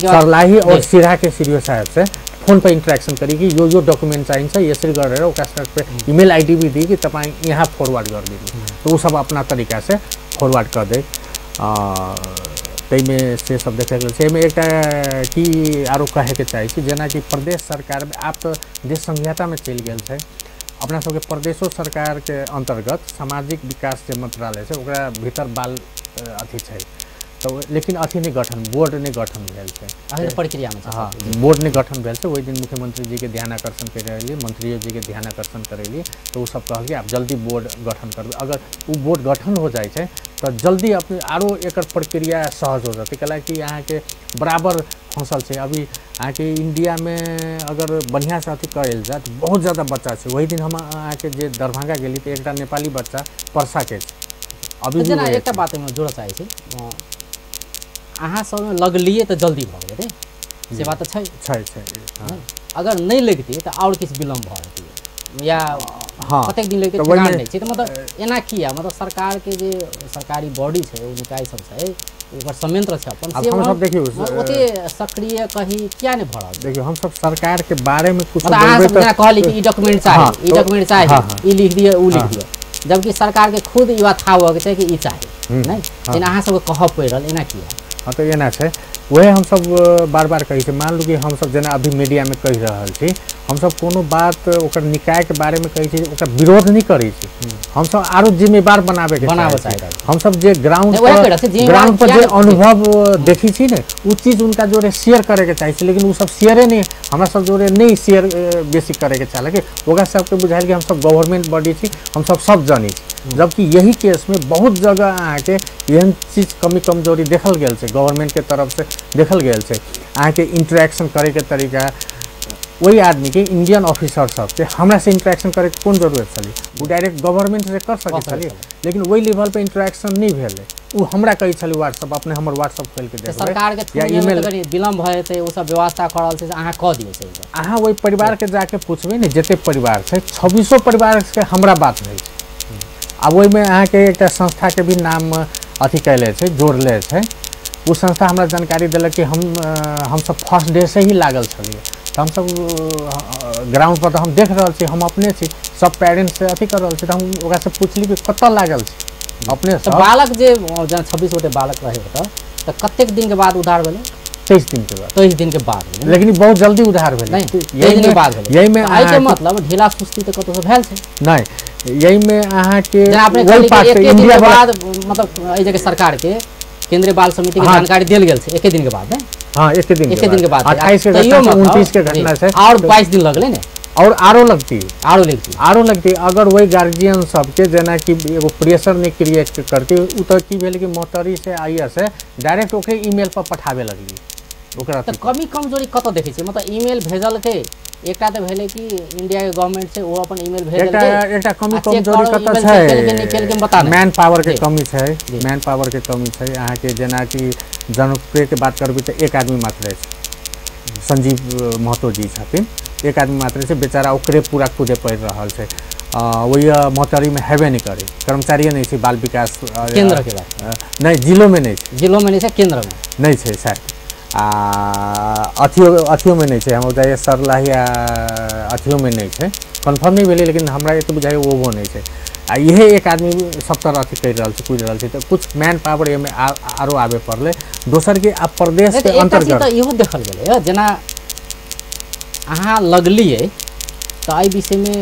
B: सर्लाही और सिराहाके सी डी ओ साहब से फोन पर इंटरेक्शन करी कि यो यो डॉक्यूमेंट चाहिन्छ यसरी गरेर ओकरा साथ इमेल आईडी भी दी कि तपाईँ यहाँ फॉरवर्ड गरिदिनु, तऽ ओ सब अपना तरीका से फॉरवर्ड कर दे। ताहिमे से सब देखै गेल छै। एहिमे एकटा की आरो कहैके चाहै छी, जेनाकि प्रदेश सरकार आब तऽ देश संहितामे चलि गेल छै, अपना सबके प्रदेशो सरकारके अन्तर्गत सामाजिक विकास जे मंत्रालय छै ओकरा भीतर बाल अथी छै, तऽ लेकिन अथी नहि गठन, बोर्ड नहि गठन भेल छै,
A: प्रक्रियामे।
B: हाँ बोर्ड नहि गठन भेल छै। ओहि दिन मुख्यमंत्री जीके ध्यान आकर्षण करेलियै, मंत्रियो जीके ध्यान आकर्षण करेलियै, तऽ ओ सब कहलकै आब जल्दी बोर्ड गठन करबै। अगर ओ बोर्ड गठन हो जाइ छै तऽ जल्दी अपने आरो एकर प्रक्रिया सहज हो जेतै, कैलाकि अहाँके बराबर फँसल छै। अभी अहाँके इण्डियामे अगर बढ़िआँसँ अथी कयल जाय तऽ बहुत ज्यादा बच्चा छै। ओहि दिन हम अहाँके जे दरभंगा गेली तऽ एकटा नेपाली बच्चा परसाके छै अभी।
A: जेना एकटा बात एहिमे जोड़ऽ चाहै छी, अहाँ सबमे लगलियै तऽ जल्दी भऽ गेलै से बात तऽ छै
B: छै छै।
A: अगर नहि लगितियै तऽ आओर किछु विलम्ब भऽ जेतियै या कतेक दिन लगितै ठेकान नहि छै। तऽ मतलब एना किया, मतलब सरकारके जे सरकारी बॉडी छै ओ निकाय सब छै ओकर संयंत्र छै अपन, से
B: हम सब देखियौ
A: ओते सक्रिय कहीं किया नहि भऽ रहल छै?
B: देखियौ हमसब सरकारके बारेमे कुछ
A: अहाँ सब जेना कहली कि ई डॉक्यूमेंट चाही, ई डॉक्यूमेंट चाही, ई लिख दिअ ओ लिख दिअ, जबकि सरकारके खुद ई बात थाहा होबऽके चाही कि ई चाही नहि, जेना अहाँ सबके कहऽ पड़ि रहल एना किया?
B: हाँ तऽ एना छै, वएह हमसब बार बार कहै छी। मान लू कि हमसब जेना अभी मीडियामे कहि रहल छी, हमसब कोनो बात ओकर निकायके बारेमे कहै छी, ओकर विरोध नहि करै छी, हमसब आरो जिम्मेवार बनाबैके चाहै छी। हमसब जे ग्राउंड पर जे अनुभव देखै छी ने ओ चीज उनका जोरे शेयर करैके चाहै छी, लेकिन ओ सब शेयरे नहि हमरा सब जोरे नहि शेयर बेसी करैके चाहलक। ओकरा सबके बुझायल कि हमसब गवर्नमेंट बॉडी छी, हमसब सब जानै छी, जबकि यही केसमे बहुत जगह अहाँके एहन चीज कमी कमजोरी देखल गेल छै, गवर्नमेंटके तरफसँ देखल गेल छै। अहाँके इंटरेक्शन करैके तरीका, ओहि आदमीके इंडियन ऑफिसर सबके हमरासँ इंटरेक्शन करैके कोन जरूरत छलै, ओ डायरेक्ट गवर्नमेंटसँ कर सकै छलै, लेकिन ओहि लेवल पर इंटरेक्शन नहि भेलै। ओ हमरा कहै छलै व्हाट्सअप, अपने हमर व्हाट्सअप खोलिके देखबै,
A: सरकारके
B: या ईमेल
A: विलम्ब भऽ जेतै ओ सब व्यवस्था कऽ रहल छै, अहाँ कऽ दियौ से।
B: अहाँ ओहि परिवारके जाके पुछबै ने, जते परिवार छै 26 परिवारके हमरा बात भेल छै। आब ओहिमे अहाँके एकटा संस्थाके भी नाम अथी कैले छै, जोड़ले छै। ओ संस्था हमरा जानकारी देलक कि हमसब फर्स्ट डे से ही लागल छलियै, तऽ हमसब ग्राउंड पर तऽ हम देख रहल छी, हम अपने छी, सब पेरेंट्स से अथी कर रहल छी, तऽ हम ओकरासँ पुछली कि कतऽ लागल छी अपने
A: सब। बालक जे 26 गोटे बालक रहे ओतऽ, तऽ कतेक दिनके बाद उद्धार भेलै?
B: 23 दिन के बाद।
A: 23 दिन के बाद भेलै,
B: लेकिन बहुत जल्दी उद्धार भेलै।
A: 23 दिन के बाद भेलै।
B: यहीमे
A: एहिके मतलब ढीला सुस्ती तऽ कतौसँ भेल छै
B: नहि, यहीमे अहाँके
A: इंडिया बाद मतलब एहि जगह सरकार के केंद्रीय बाल समिति के जानकारी देल गेल छै एके दिन के बाद ने?
B: हाँ एके दिन के बाद, 28 के घटना, 29 के घटना छै
A: और 22 दिन लगलै ने,
B: और आरो लगती,
A: आरो लगती,
B: आरो लगती। अगर वही गार्जियन सबके जेना कि एगो प्रेशर नहि क्रिएट करती, उ तऽ की भेल कि मोटरी से I S direct ओकरे ईमेल पर पठाबे लगली ओकरा।
A: तऽ कमी कमजोरी कतऽ देखै छियै? मतलब ईमेल भेजलकै एकटा तऽ भेलै कि इंडिया के गवर्नमेंट छै ओ अपन ईमेल भेज देलकै।
B: एकटा कमी कमजोरी कतऽ छै, मैन पावर के कमी छै, मैन पावर के कमी छै। अहाँके जेनाकि जनकपुरके बात करबै तऽ एक आदमी मात्र छै, संजीव महतो जी छथिन, एक आदमी मात्र छै, बेचारा ओकरे पूरा खुदे पड़ि रहल छै। वही महोत्तरीमे हेबे नहि करै, कर्मचारिए नहि छै बाल विकास
A: केंद्र के बात
B: नहि, जिलोमे नहि छै,
A: जिलोमे नहि छै, केंद्रमे
B: नहि छै शायद, आ अथियोमे नहि छै, हमरा बुझाइए सरलाही आ अथियोमे नहि छै, कन्फर्म नहि भेलै लेकिन हमरा एते बुझाइए ओहो नहि छै। आ इहे एक आदमी सब तरह अथी करि रहल छै, कूदि रहल छै, तऽ कुछ मैन पावर एहिमे आरो आबे पड़लै। दोसर कि आब प्रदेशके अन्तर्गत
A: इहो देखल गेलै, जेना अहाँ लगलियै तऽ एहि विषयमे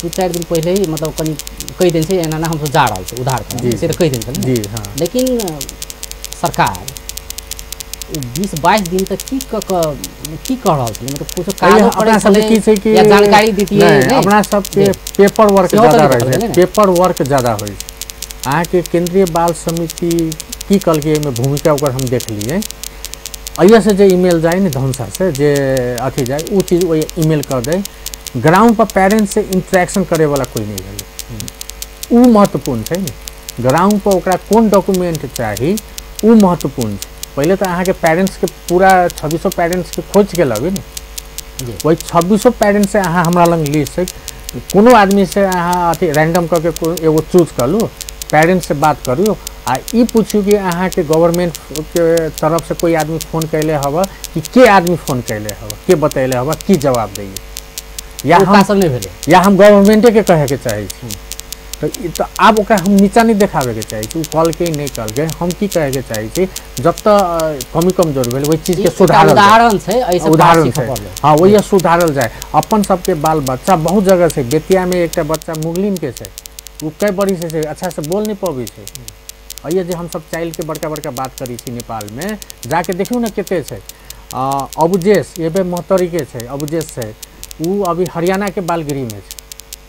A: 2-4 दिन पहिले ही मतलब कनि कहि देने छै एना एना हमसब जा रहल छी उधार करऽ, से तऽ कहि देने छलै
B: जी। हाँ,
A: लेकिन सरकार 20-22 दिन तक की की कह रहल छलै, मतलब कुछो काज
B: अपना सबके की छै कि
A: या जानकारी दितियै
B: नहि, अपना सबके पेपर वर्क ज्यादा रहै छै, पेपर वर्क ज्यादा होइ छै। अहाँके केंद्रीय बाल समिति की कहलकै एहिमे भूमिका ओकर हम देखलियै, एहिसँ जे ईमेल जाइ ने धनसा से जे अथी जाइ ओ चीज ओहि ईमेल कर दै, ग्राउंड पर पेरेंट्स से इंट्रैक्शन करैवला कोइ नहि भेलै, ओ महत्वपूर्ण छै ने। ग्राउंड पर ओकरा कोन डॉक्यूमेंट चाही ओ महत्वपूर्ण छै। पहिले तऽ अहाँके पेरेंट्सके पूरा 2600 पेरेंट्सके खोजिके लबै ने, ओहि 2600 पेरेंट्स से अहाँ हमरा लग लिस्ट छै, कोनो आदमीसँ अहाँ अथी रैंडम कऽ के एगो चूज करू, पेरेंट्स से बात करू आ ई पूछू कि अहाँके गवर्नमेंटके तरफसँ कोइ आदमी फोन कैले हवा कि के आदमी फोन कैले हवा, के बतैले हवा, की जवाब दैए, या हम
A: सब नहि भेलै,
B: या हम गवर्नमेंटेके कहैके चाहै छी। तऽ आब ओकरा हम नीचा नहि देखाबैके चाहै छी, ओ कहलकै नहि कहलकै, हम की कहैके चाहै छी जतऽ कमी कमजोर भेल ओहि चीजके सुधारल,
A: उदाहरण छै,
B: उदाहरण छै, हाँ वही सुधारल जाय। अपन सबके बाल बच्चा बहुत जगह छै, बेतियामे एकटा बच्चा मुगलिनके छै, ओ कई बरिस छै अच्छासँ बोल नहि पबै छै। अइए जे हमसब चाइल्डके बड़का बड़का बात करै छी नेपालमे, जाके देखियौ ने कते छै। अबुजेश एबे महोत्तरीके छै, अबुजेश छै, ओ अभी हरियाणाके बालगृहमे छै।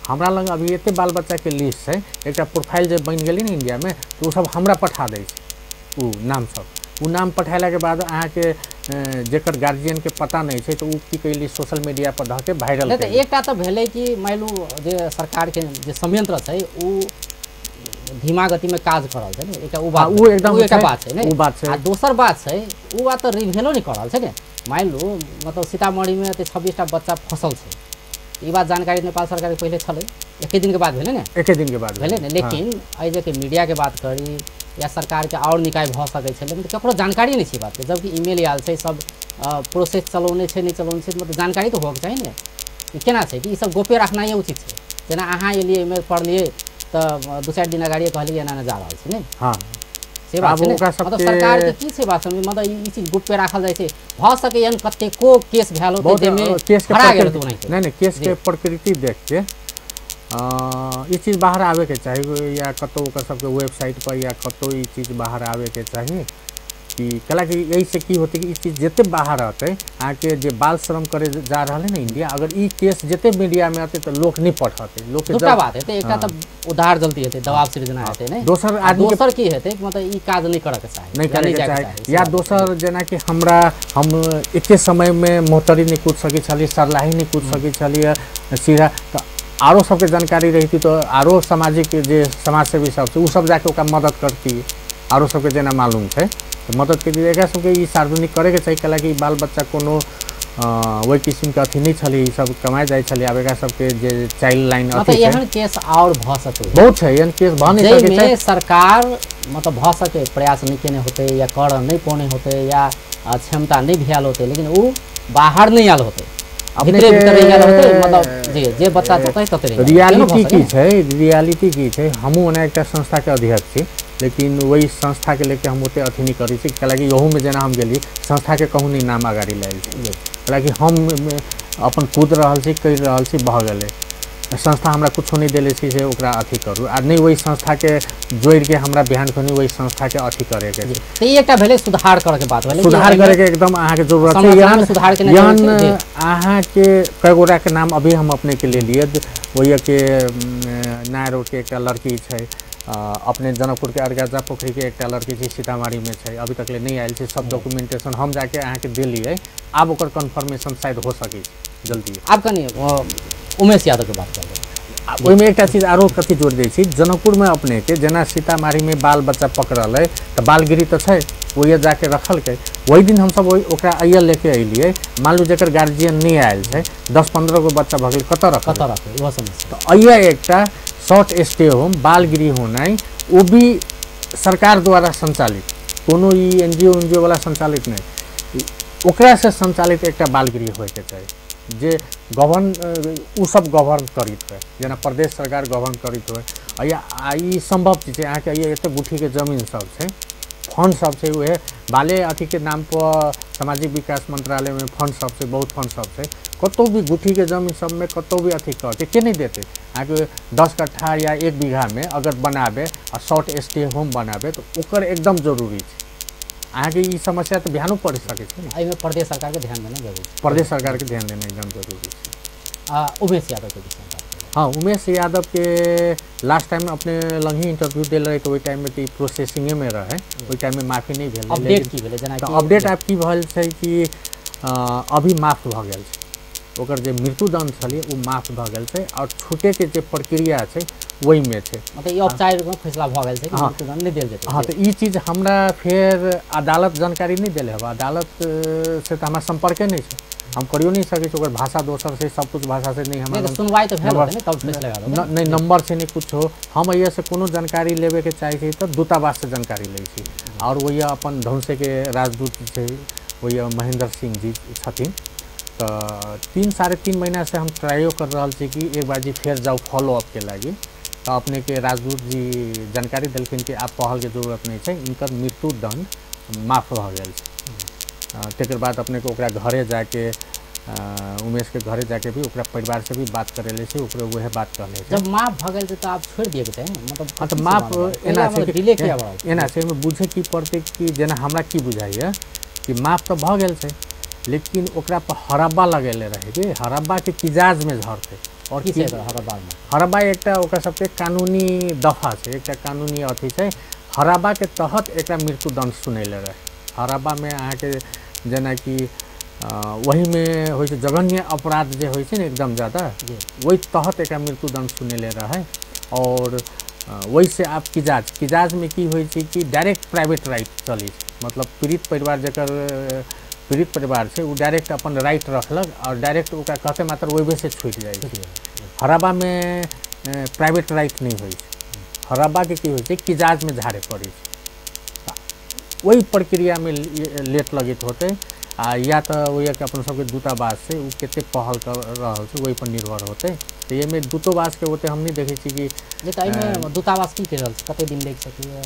B: हमरा लग अभी एते बाल बच्चाके लिस्ट छै, एकटा प्रोफाइल जे बनि गेलै ने इण्डियामे तऽ ओ सब हमरा पठा दै छै ओ नाम सब। ओ नाम पठेलाके बाद अहाँके जेकर गार्जियनके पता नहि छै तऽ ओ की कैली सोशल मीडिया पर धऽ के वायरल।
A: तऽ एकटा तऽ भेलै कि मानि लू जे सरकारके जे संयंत्र छै ओ धीमा गतिमे काज कऽ रहल छै ने, एकटा ओ बात,
B: ओ एकदम
A: एकटा बात छै ने,
B: ओ बात छै।
A: आ दोसर बात छै ओ बात तऽ रिवेलो नहि कऽ रहल छै ने। मानि लू मतलब सीतामढ़ीमे 26टा बच्चा फसल छै, ई बात जानकारी नेपाल सरकारके पहिले छलै, एके दिनके बाद भेलै ने,
B: एके दिनके बाद
A: भेलै ने। लेकिन एहि जे मीडियाके बात करी या सरकारके आओर निकाय भऽ सकै छलै, मतलब ककरो जानकारी नहि छै बातके, जबकि ईमेल आयल छै, सब प्रोसेस चलौने छै नहि चलौने छै, मतलब जानकारी तऽ होबऽके चाही ने कि केना छै, कि ई सब गोप्य रखनाइए उचित छै। जेना अहाँ एलियै ईमेल पढ़लियै तऽ 2-4 दिन अगाड़िए कहलियै एना एना जा रहल छै ने,
B: हाँ
A: से बात छै ने। मतलब सरकारके की छै बात समझ, मतलब ई चीज गोप्य राखल जाइ छै, भऽ सकैए एहन कतेको केस भेल होतै जाहिमे हरा गेल होतै ओनाहिते।
B: नहि नहि, केसके प्रकृति देखके ई चीज बाहर आबैके चाही, या कतहु ओकर सबके वेबसाइट पर या कतहु ई चीज बाहर आबैके चाही कि कैलाकि एहिसँ की होतै कि ई चीज जते बाहर रहतै अहाँके जे बाल श्रम करे जा रहल है ने इंडिया, अगर ई केस जते मीडियामे अतै तऽ लोक नहि पढ़तै। लोक
A: दूटा बात हेतै, एकटा तऽ उधार जल्दी हेतै, दबाव सृजना हेतै ने,
B: दोसर आदमी
A: दोसर की हेतै मतलब ई काज नहि करऽके चाही,
B: नहि करैके चाही। या दोसर जेनाकि हमरा हम एके समयमे महोत्तरी नहि कूद सकै छलियै, सरलाही नहि कूद सकै छलियै, सीधा तऽ आरो सबके जानकारी रहिती तऽ आरो सामाजिक जे समाजसेवी सब छै ओ सब जाके ओकरा मदद करती, आरो सबके जेना मालूम छै तऽ मदद करती। एकरा सबके ई सार्वजनिक करैके चाही, कैलाकि बाल बच्चा कोनो ओहि किसिमके अथी नहि छलै, ई सब कमाए जाइ छलै। आब एकरा सबके जे चाइल्ड लाइन
A: मतलब एहन केस आओर भऽ सकै,
B: बहुत छै एहन केस भऽ नहि सकै छै,
A: सरकार मतलब भऽ सकै प्रयास नहि केने होतै या कर नहि पौने होतै या क्षमता नहि भेल होतै, लेकिन ओ बाहर नहि आयल होतै, भीतरे भीतर रहि गेल होतै। मतलब जे जे बच्चा जतै ततै रहि गेल।
B: रियलिटी की छै, रियलिटी की छै, हमहूँ ओना एकटा संस्थाके अध्यक्ष छी, लेकिन वही संस्थाके लेके हम ओते अथी नहि करै छी, कैलाकि ओहूमे जेना हम गेली संस्थाके कहूँ नहि नाम अगाडि लायल छै, कैलाकि हम अपन कूद रहल छी, करि रहल छी, भऽ गेलै, संस्था हमरा कुछो नहि देले छै से ओकरा अथी करू, आ नहि ओहि संस्थाके जोड़िके हमरा बिहान खनी ओहि संस्थाके अथी करैके छै।
A: तऽ ई एकटा भेलै सुधार करैके बात भेलै,
B: सुधार करैके एकदम अहाँके जरूरत छै। एहन अहाँके कए गोटाके नाम अभी हम अपनेके ले लिए, ओहिके नया रोडके एकटा लड़की छै, अपने जनकपुरके अरगाजा पोखरीके एकटा लड़की छै सीतामढ़ीमे छै, अभी तक ले नहि आयल छै। सब डॉक्यूमेंटेशन हम जाके अहाँके देलियै, आब ओकर कन्फर्मेशन शायद हो सकै छै जल्दी।
A: आब कनि उमेश यादवके बात करबै।
B: ओहिमे एकटा चीज आरो कथी जोड़ि दै छी, जनकपुरमे अपनेके जेना सीतामढ़ीमे बाल बच्चा पकड़ल है तऽ बालगिरी तऽ छै, ओहिए जाके रखलकै। ओहि दिन हमसब ओहि ओकरा अइए लेके अयलियै। मान लू जकर गार्जियन नहि आयल छै, 10-15 गो बच्चा भऽ गेल, कतऽ रखबै,
A: कतऽ रखबै, इहो समस्या।
B: तऽ अइए एकटा शॉर्ट स्टे होम बालगृह होनाइ, ओ भी सरकार द्वारा संचालित, कोनो ई एनजीओ उनजीओ वाला संचालित नहि, ओकरासँ संचालित एकटा बालगृह होइके चाही जे गवर्न ओ सब गवर्न करैत होइ, जेना प्रदेश सरकार गवर्न करैत होइ। या ई सम्भव चीज छै अहाँके एते गुठीके जमीन सब छै, फंड सब छै, उहे बाले अथीके नाम पर सामाजिक विकास मंत्रालयमे फंड सब छै, बहुत फंड सब छै। कतहु भी गुठीके जमीन सबमे कतहु भी अथी करके के नहि देतै अहाँके 10 कट्ठा या 1 बीघामे अगर बनाबे आ शॉर्ट स्टे होम बनाबे तऽ ओकर एकदम जरूरी छै। अहाँके ई समस्या तऽ बिहानो पड़ि सकै छै ने।
A: एहिमे प्रदेश सरकारके ध्यान देना जरूरी छै,
B: प्रदेश सरकारके ध्यान देना एकदम जरूरी छै।
A: उमेश यादवके विषयमे बात करू।
B: हाँ, उमेश यादवके लास्ट टाइम अपने लग ही इंटरव्यू देल रहे तऽ ओहि टाइममे तऽ ई प्रोसेसिंगेमे रहै, ओहि टाइममे माफी नहि भेल।
A: अपडेट की भेलै जेना?
B: अपडेट आब की भेल छै कि अभी माफ भऽ गेल छै, ओकर जे मृत्युदंड छलै ओ माफ भऽ गेल छै आओर छूटैके जे प्रक्रिया छै ओहिमे छै।
A: मतलब ई औपचारिक रूपमे फैसला भऽ गेल छै कि मृत्युदंड नहि देल जेतै।
B: हाँ, तऽ ई चीज हमरा फेर अदालत जानकारी नहि देले हब, अदालत से तऽ हमरा सम्पर्के नहि छै, हम करियो नहि सकै छी, ओकर भाषा दोसर छै, सब कुछ भाषा से नहि हमरा
A: सुनवाई तऽ भेल होतै ने तब फैसला भेल होतै।
B: नहि नंबर छै नहि कुछो। हम एहिसँ कोनो जानकारी लेबेके चाहै छी तऽ दूतावाससँ जानकारी लै छी, आओर ओहि अपन धनुषेके राजदूत छै ओहि महेंद्र सिंह जी छथिन। तऽ 3 साढ़े 3 महीनासँ हम ट्राइयो कर रहल छी कि एक बार जी फेर जाउ फॉलोअपके लागि, तऽ अपनेके राजदूत जी जानकारी देलखिन कि आब पहलके जरूरत नहि छै, इनकर मृत्युदंड माफ भऽ गेल छै। तकर बाद अपनेके ओकरा घरे जाके उमेशके घरे जाके भी ओकरा परिवारसँ भी बात करेले छै, ओकरो वएह बात कहले छै।
A: जब माफ भऽ गेल छै तऽ आब छोड़ि दिएके चाही ने, मतलब
B: हाँ, तऽ माफ एना छै, डिले किया भऽ रहल एना छै, एहिमे बुझे की पड़तै कि जेना हमरा की बुझाइए कि माफ तऽ भऽ गेल छै लेकिन ओकरा पर हरब्बा लगेले रहै कि हरब्बाके किजाजमे झड़तै।
A: आओर की छै हरब्बामे?
B: हरब्बा एकटा ओकरा सबके कानूनी दफा छै, एकटा कानूनी अथी छै, हरब्बाके तहत एकरा मृत्युदंड सुनेले रहै। हरब्बामे अहाँके जेनाकि ओहिमे होइ छै जघन्य अपराध जे होइ छै ने एकदम ज्यादा, ओहि तहत एकरा मृत्युदंड सुनेले रहै। आओर ओहिसँ आब किजाज, किजाजमे की होइ छै कि डायरेक्ट प्राइवेट राइट चलै छै, मतलब पीड़ित परिवार जकर पीड़ित परिवार छै ओ डायरेक्ट अपन राइट रखलक आओर डायरेक्ट ओकरा कहते मात्र ओहिसँ छूटि जाइ छै। हरब्बामे प्राइवेट राइट नहि होइ छै, हरब्बाके की होइ छै किजाजमे झाड़े पड़ै छै, ओहि प्रक्रियामे लेट लगैत होतै। आ या तऽ ओहिके अपन सबके दूतावास छै ओ कतेक पहल कर रहल छै ओहिपर निर्भर होतै। तऽ एहिमे दूतावासके ओते हम नहि देखै छी कि
A: तऽ एहिमे दूतावास की कहि रहल छै, कतेक दिन लागि सकैए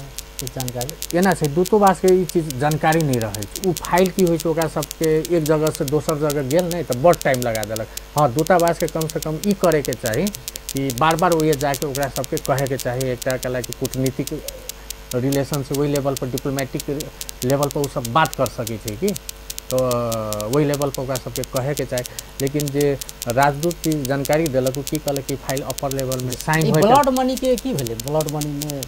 A: जानकारी?
B: एना छै दूतावासके ई चीज जानकारी नहि रहै छै, ओ फाइल की होइ छै ओकरा सबके एक जगहसँ दोसर जगह गेल नहि तऽ बड़ टाइम लगा देलक। हाँ, दूतावासके कमसँ कम ई करैके चाही कि बार बार ओहिए जाके ओकरा सबके कहैके चाही, एकटा कहला कि कूटनीतिक रिलेशन से ओहि लेवलपर डिप्लोमेटिक लेवलपर ओ सब बात कर सकै छै कि, तऽ ओहि लेवलपर ओकरा सबके कहैके चाही। लेकिन जे राजदूत की जानकारी देलक ओ की कहलक कि फाइल अपर लेवलमे साइन होइ।
A: ब्लड मनी के की भेलै? ब्लड मनीमे,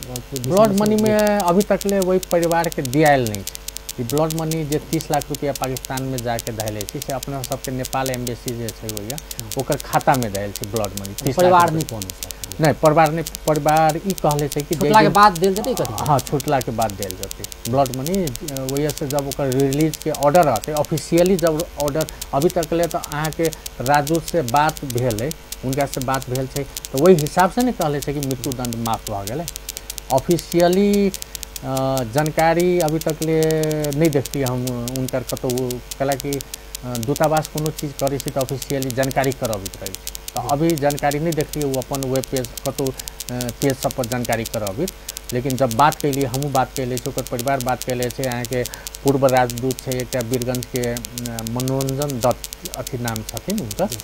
B: ब्लड मनीमे अभी तकले ओहि परिवारके दियायल नहि छै। ई ब्लड मनी जे 30 लाख रुपया पाकिस्तानमे जाके धैले छै से अपना सबके नेपाल एम्बेसी जे छै ओहिया ओकर खातामे धैल छै ब्लड मनी।
A: परिवार नहि पहुँचल?
B: नहि, परिवार नहि, परिवार ई कहले छै कि
A: छुटलाके बाद देल जेतै कथी?
B: हाँ, छुटलाके बाद देल जेतै ब्लड मनी। ओहिसँ जब ओकर रिलीजके ऑर्डर रहतै ऑफिशियली, जब ऑर्डर अभी तक ले तऽ अहाँके राजदूतसँ बात भेलै, हुनकासँ बात भेल छै तऽ ओहि हिसाबसँ ने कहले छै कि मृत्युदंड माफ भऽ गेलै। ऑफिशियली जानकारी अभी तक ले नहि देखलियै हम हुनकर कतहु, कैलाकि दूतावास कोनो चीज करै छै तऽ ऑफिशियली जानकारी करबैत रहै छै, तऽ अभी जानकारी नहि देखलियै ओ अपन वेब पेज कतहु पेज सब पर जानकारी करबैत। लेकिन जब बात कैलियै, हमहूँ बात कैले छी, ओकर परिवार बात कैले छै, अहाँके पूर्व राजदूत छै एकटा वीरगंजके मनोरंजन दत्त अथी नाम छथिन हुनकर,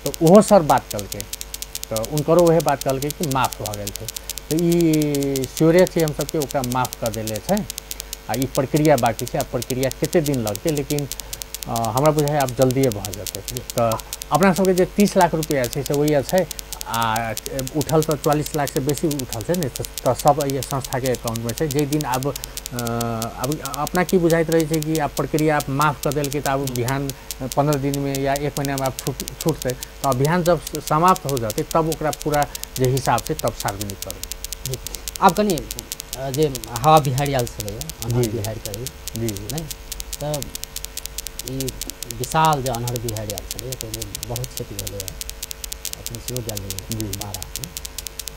B: तऽ ओहो सर बात केलकै तऽ हुनकरो वएह बात कहलकै कि माफ भऽ गेल छै। तऽ ई श्योरे छै हमसबके ओकरा माफ कऽ देले छै आ ई प्रक्रिया बाकी छै। आ प्रक्रिया कतेक दिन लगतै लेकिन हमरा बुझाइए आब जल्दिए भऽ जेतै। तऽ अपना सबके जे 30 लाख रुपया छै से वही छै। आ उठल तऽ 40 लाख से बेसी उठल छै ने, तऽ सब एहि संस्थाके अकाउंटमे छै। जाहि दिन आब आब अपना की बुझाइत रहै छै कि आब प्रक्रिया आब माफ कऽ देलकै तऽ आब बिहान 15 दिनमे या 1 महीनामे आब छूटतै, तऽ अभियान जब समाप्त हो जेतै तब ओकरा पूरा जे हिसाब छै तब सार्वजनिक करबै।
A: आब कनि जे हवा बिहाड़ि आयल छलैए, अन्हर बिहाड़ि करीब
B: जी
A: नहि, तऽ ई विशाल जे अन्हर बिहाड़ि आयल छलैए ताहिमे बहुत क्षति भेलैए, अपने सेहो गेल रहियै बारामे,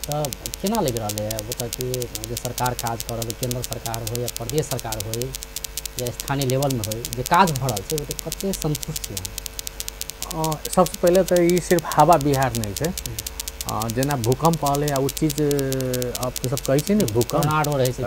A: तऽ केना लागि रहलै है ओतऽ कि जे सरकार काज कऽ रहल, केंद्र सरकार हो या प्रदेश सरकार हो या स्थानीय लेवलमे हो, जे काज भऽ रहल छै ओतऽ कतेक सन्तुष्ट छी अहाँ?
B: सबसँ पहिले तऽ ई सिर्फ हवा बिहार नहि छै, जेना भूकम्प आलै आ ओ चीज अपने सब कहै छै ने भूकम्प
A: टोर्नाडो रहै छै,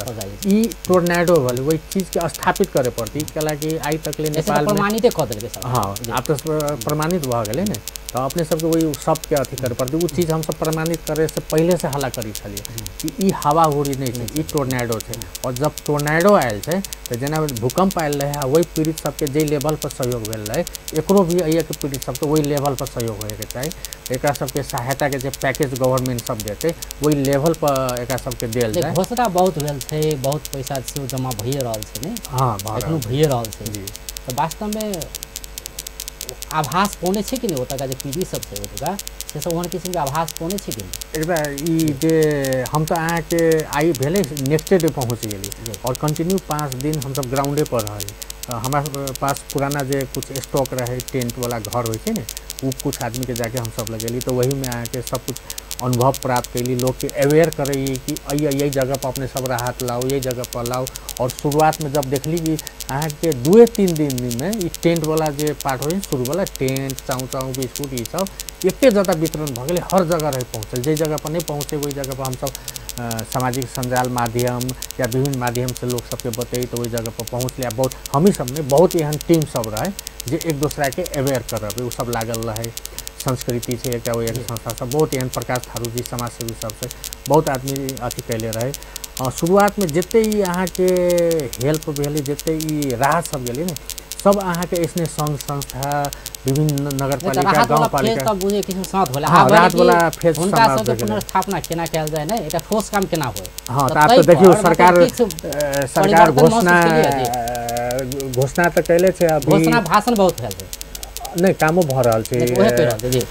B: ई टोर्नाडो भेलै, ओहि चीजके स्थापित करे पड़तै। कैलाकि आइ तक ले नेपाल
A: प्रमाणिते कऽ देलकै सर।
B: हाँ, आब तऽ प्रमाणित भऽ गेलै ने, तऽ अपने सबके ओहि शब्दके अथी करे पड़तै। ओ चीज हमसब प्रमाणित करे से पहिले से हल्ला करै छलियै कि ई हवा हुरी नहि छै, ई टोर्नाडो छै। और जब टोर्नाडो आयल छै तऽ जेना भूकम्प आयल रहै आ ओहि पीड़ित सबके जाहि लेवल पर सहयोग भेल रहै, एकरो भी एहिके पीड़ित सबके ओहि लेवल पर सहयोग होइके चाही। एकरा सबके सहायताके जे पैकेज गवर्नमेंट सब देतै ओहि लेवल पर एकरा सबके देल जाय।
A: घोषणा बहुत भेल छै, बहुत पैसा सेहो जमा भइए रहल छै ने?
B: हाँ,
A: एखनो भइए रहल छै
B: जी।
A: तऽ वास्तवमे आभास पौने छै कि नहि ओतुका जे पीढ़ी सब छै ओतुका से सब ओहन किसिमके आभास पौने छै कि नहि?
B: एकटा ई जे हम तऽ अहाँके आइ भेलै नेक्स्टे डे पहुँच गेली और कंटिन्यू 5 दिन हमसब ग्राउंडे पर रहली। हमरा पास पुराना जे कुछ स्टॉक रहै, टेंट वाला घर होइ छै ने, ओ कुछ आदमीके जाके हमसब लगेली, तऽ वहीमे अहाँके सब कुछ अनुभव प्राप्त कैली। लोकके अवेयर करै कि यही जगह पर अपने सब राहत लाओ, यही जगह पर लाओ। और शुरुआतमे जब देखली कि अहाँके 2-3 दिनमे ई टेंट वाला जे पार्ट होइ शुरू वाला टेंट, चाउ चाउ बिस्कुट ई सब एते ज़्यादा वितरण भऽ गेलै, हर जगह रहै पहुँचल। जाहि जगह पर नहि पहुँचे ओहि जगह पर हमसब सामाजिक सञ्जाल माध्यम या विभिन्न माध्यमसँ लोक सबके बतै तऽ ओहि जगह पर पहुँचलै। आ बहुत हमही सब नहि, बहुत एहन टीम सब रहै जे एक दोसराके अवेयर करबै, ओ सब लागल रहै। संस्कृति छै एकटा ओहि संस्था सब, बहुत एहन प्रकाश थारू जी समाजसेवी सब छै, बहुत आदमी अथी कैले रहै। शुरुआतमे जते ई अहाँके हेल्प भेलै, जते ई राहत सब गेलै ने, सब अहाँके ऐसने संघ संस्था विभिन्न नगरपालिका गाउँपालिका
A: पुनर्स्थापना केना कयल जाय ने, एकटा ठोस काम केना होय।
B: हाँ, तऽ आब तऽ देखियौ सरकार सरकार घोषणा घोषणा तऽ कैले छै, अभी
A: घोषणा भाषण बहुत भेल छै,
B: नहि कामो भऽ रहल छै,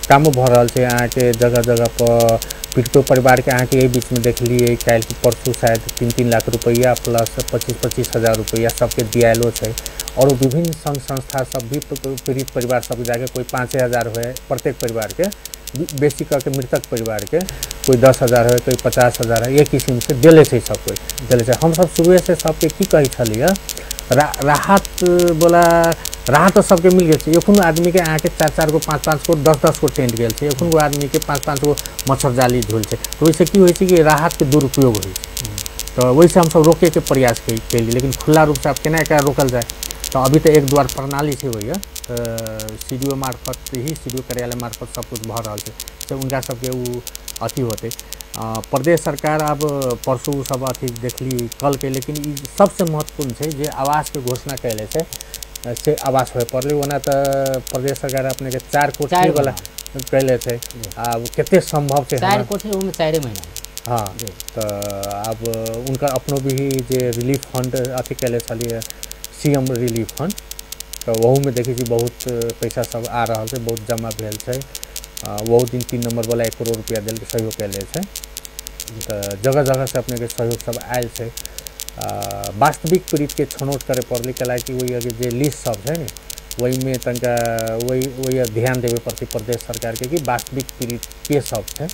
B: कामो भऽ रहल छै। अहाँके जगह जगह पर पीड़ितो परिवारके अहाँके एहि बीचमे देखलियै काल्हि परसू शायद 3-3 लाख रुपैआ प्लस 25-25 हजार रुपैआ सबके दियालो छै। और विभिन्न संघ संस्था सब भी पीड़ित परिवार सब जाके कोई 5,000 होए प्रत्येक परिवारके, बेसी करके मृतक परिवारके कोई 10,000 होए, कोई 50,000 है, एक किसिम से देले छै, सब कोई देले छै। हमसब शुरुएसँ सबके की कहै छलियै, राहत वाला राहत तऽ सबके मिल गेल छै। एखनो आदमीके अहाँके 4-4 गो 5-5 गो 10-10 गो टेंट गेल छै, एखन गो आदमीके 5-5 गो मच्छर जाली झोल छै। तऽ ओहिसँ की होइ छै कि राहतके दुरुपयोग होइ छै, तऽ ओहिसँ हमसब रोकैके प्रयास केली। लेकिन खुला रूपसँ आब केना एकरा रोकल जाय, तऽ अभी तऽ एक द्वार प्रणाली छै ओहि, तऽ सी डी ओ मार्फत ही, सी डी ओ कार्यालय मार्फत सब कुछ भऽ रहल छै, से हुनका सबके ओ अथी होतै। प्रदेश सरकार आब परसू सब अथी देखली कल के, लेकिन ई सबसँ महत्वपूर्ण छै जे आवासके घोषणा कैले छै से आवास होय पड़लै। ओना तऽ प्रदेश सरकार अपनेके 4 कोठी वाला कैले छै, आब कते सम्भव छै
A: 4 कोठी ओहिमे 4 महीना।
B: हाँ, तऽ आब उनकर अपनो भी जे रिलीफ फंड अथी कैले छलियै, CM relief fund, तऽ ओहूमे देखै छी बहुत पैसा सब आ रहल छै, बहुत जमा भेल छै। ओहू दिन 3 नम्बर वाला 1 करोड़ रुपैआ देलकै, सहयोग कैले छै। तऽ जगह जगहसँ अपनेके सहयोग सब आयल छै। वास्तविक पीड़ितके छनौट करे पड़लै, कैलाकि ओहि जे लिस्ट सब छै ने ओहिमे तनिका ओहि ध्यान देबे पड़तै प्रदेश सरकारके कि वास्तविक पीड़ित के सब छै,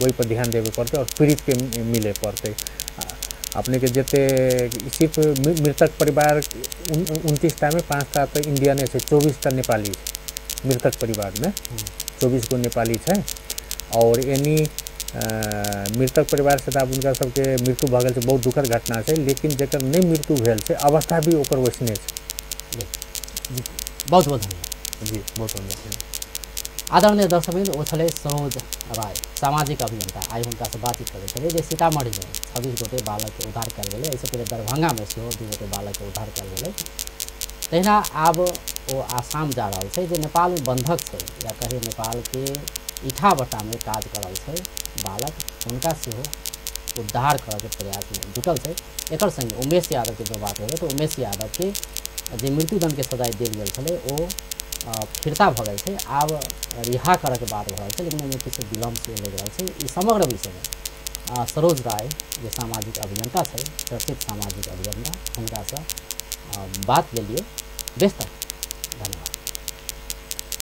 B: ओहि पर ध्यान देबे पड़तै और पीड़ितके मिले पड़तै। अपनेके जते सिर्फ मृतक परिवार 29 टामे 5 टा तऽ इंडियने छै, 24 टा नेपाली छै मृतक परिवारमे, 24 गो नेपाली छै। और एनी मृतक परिवार से तऽ आब हुनका सबके मृत्यु भऽ गेल छै, बहुत दुखद घटना छै, लेकिन जकर नहि मृत्यु भेल छै अवस्था भी ओकर वैसने छै।
A: बहुत बहुत धन्यवाद
B: जी, बहुत धन्यवाद।
A: आदरणीय दर्शकवृन्द, ओ छलै सरोज राय, सामाजिक अभियंता। आइ हुनकासँ बातचीत करै छलै जे सीतामढ़ीमे 26 गोटे बालकके उद्धार कयल गेलै, एहिसँ पहिले दरभंगामे सेहो 2 गोटे बालकके उद्धार कयल गेलै। तहिना आब ओ आसाम जा रहल छै। जे नेपालमे बंधक छै या कही नेपालके ईठा भट्टामे काज कर रहल छै बालक, हुनका सेहो उद्धार करऽके प्रयासमे जुटल छै। एकर संगे उमेश यादवके जो बात होलै तऽ उमेश यादवके जे मृत्युदण्डके सजाय देल गेल छलै ओ फिर्ता भऽ गेल छै, आब रिहा करऽके बात भऽ रहल छै, लेकिन ओहिमे किछु विलम्ब सेहो लागि रहल छै। ई समग्र विषयमे सरोज राय जे सामाजिक अभियंता छै, चर्चित सामाजिक अभियंता, हुनकासँ बात लेलियै। बेस, तऽ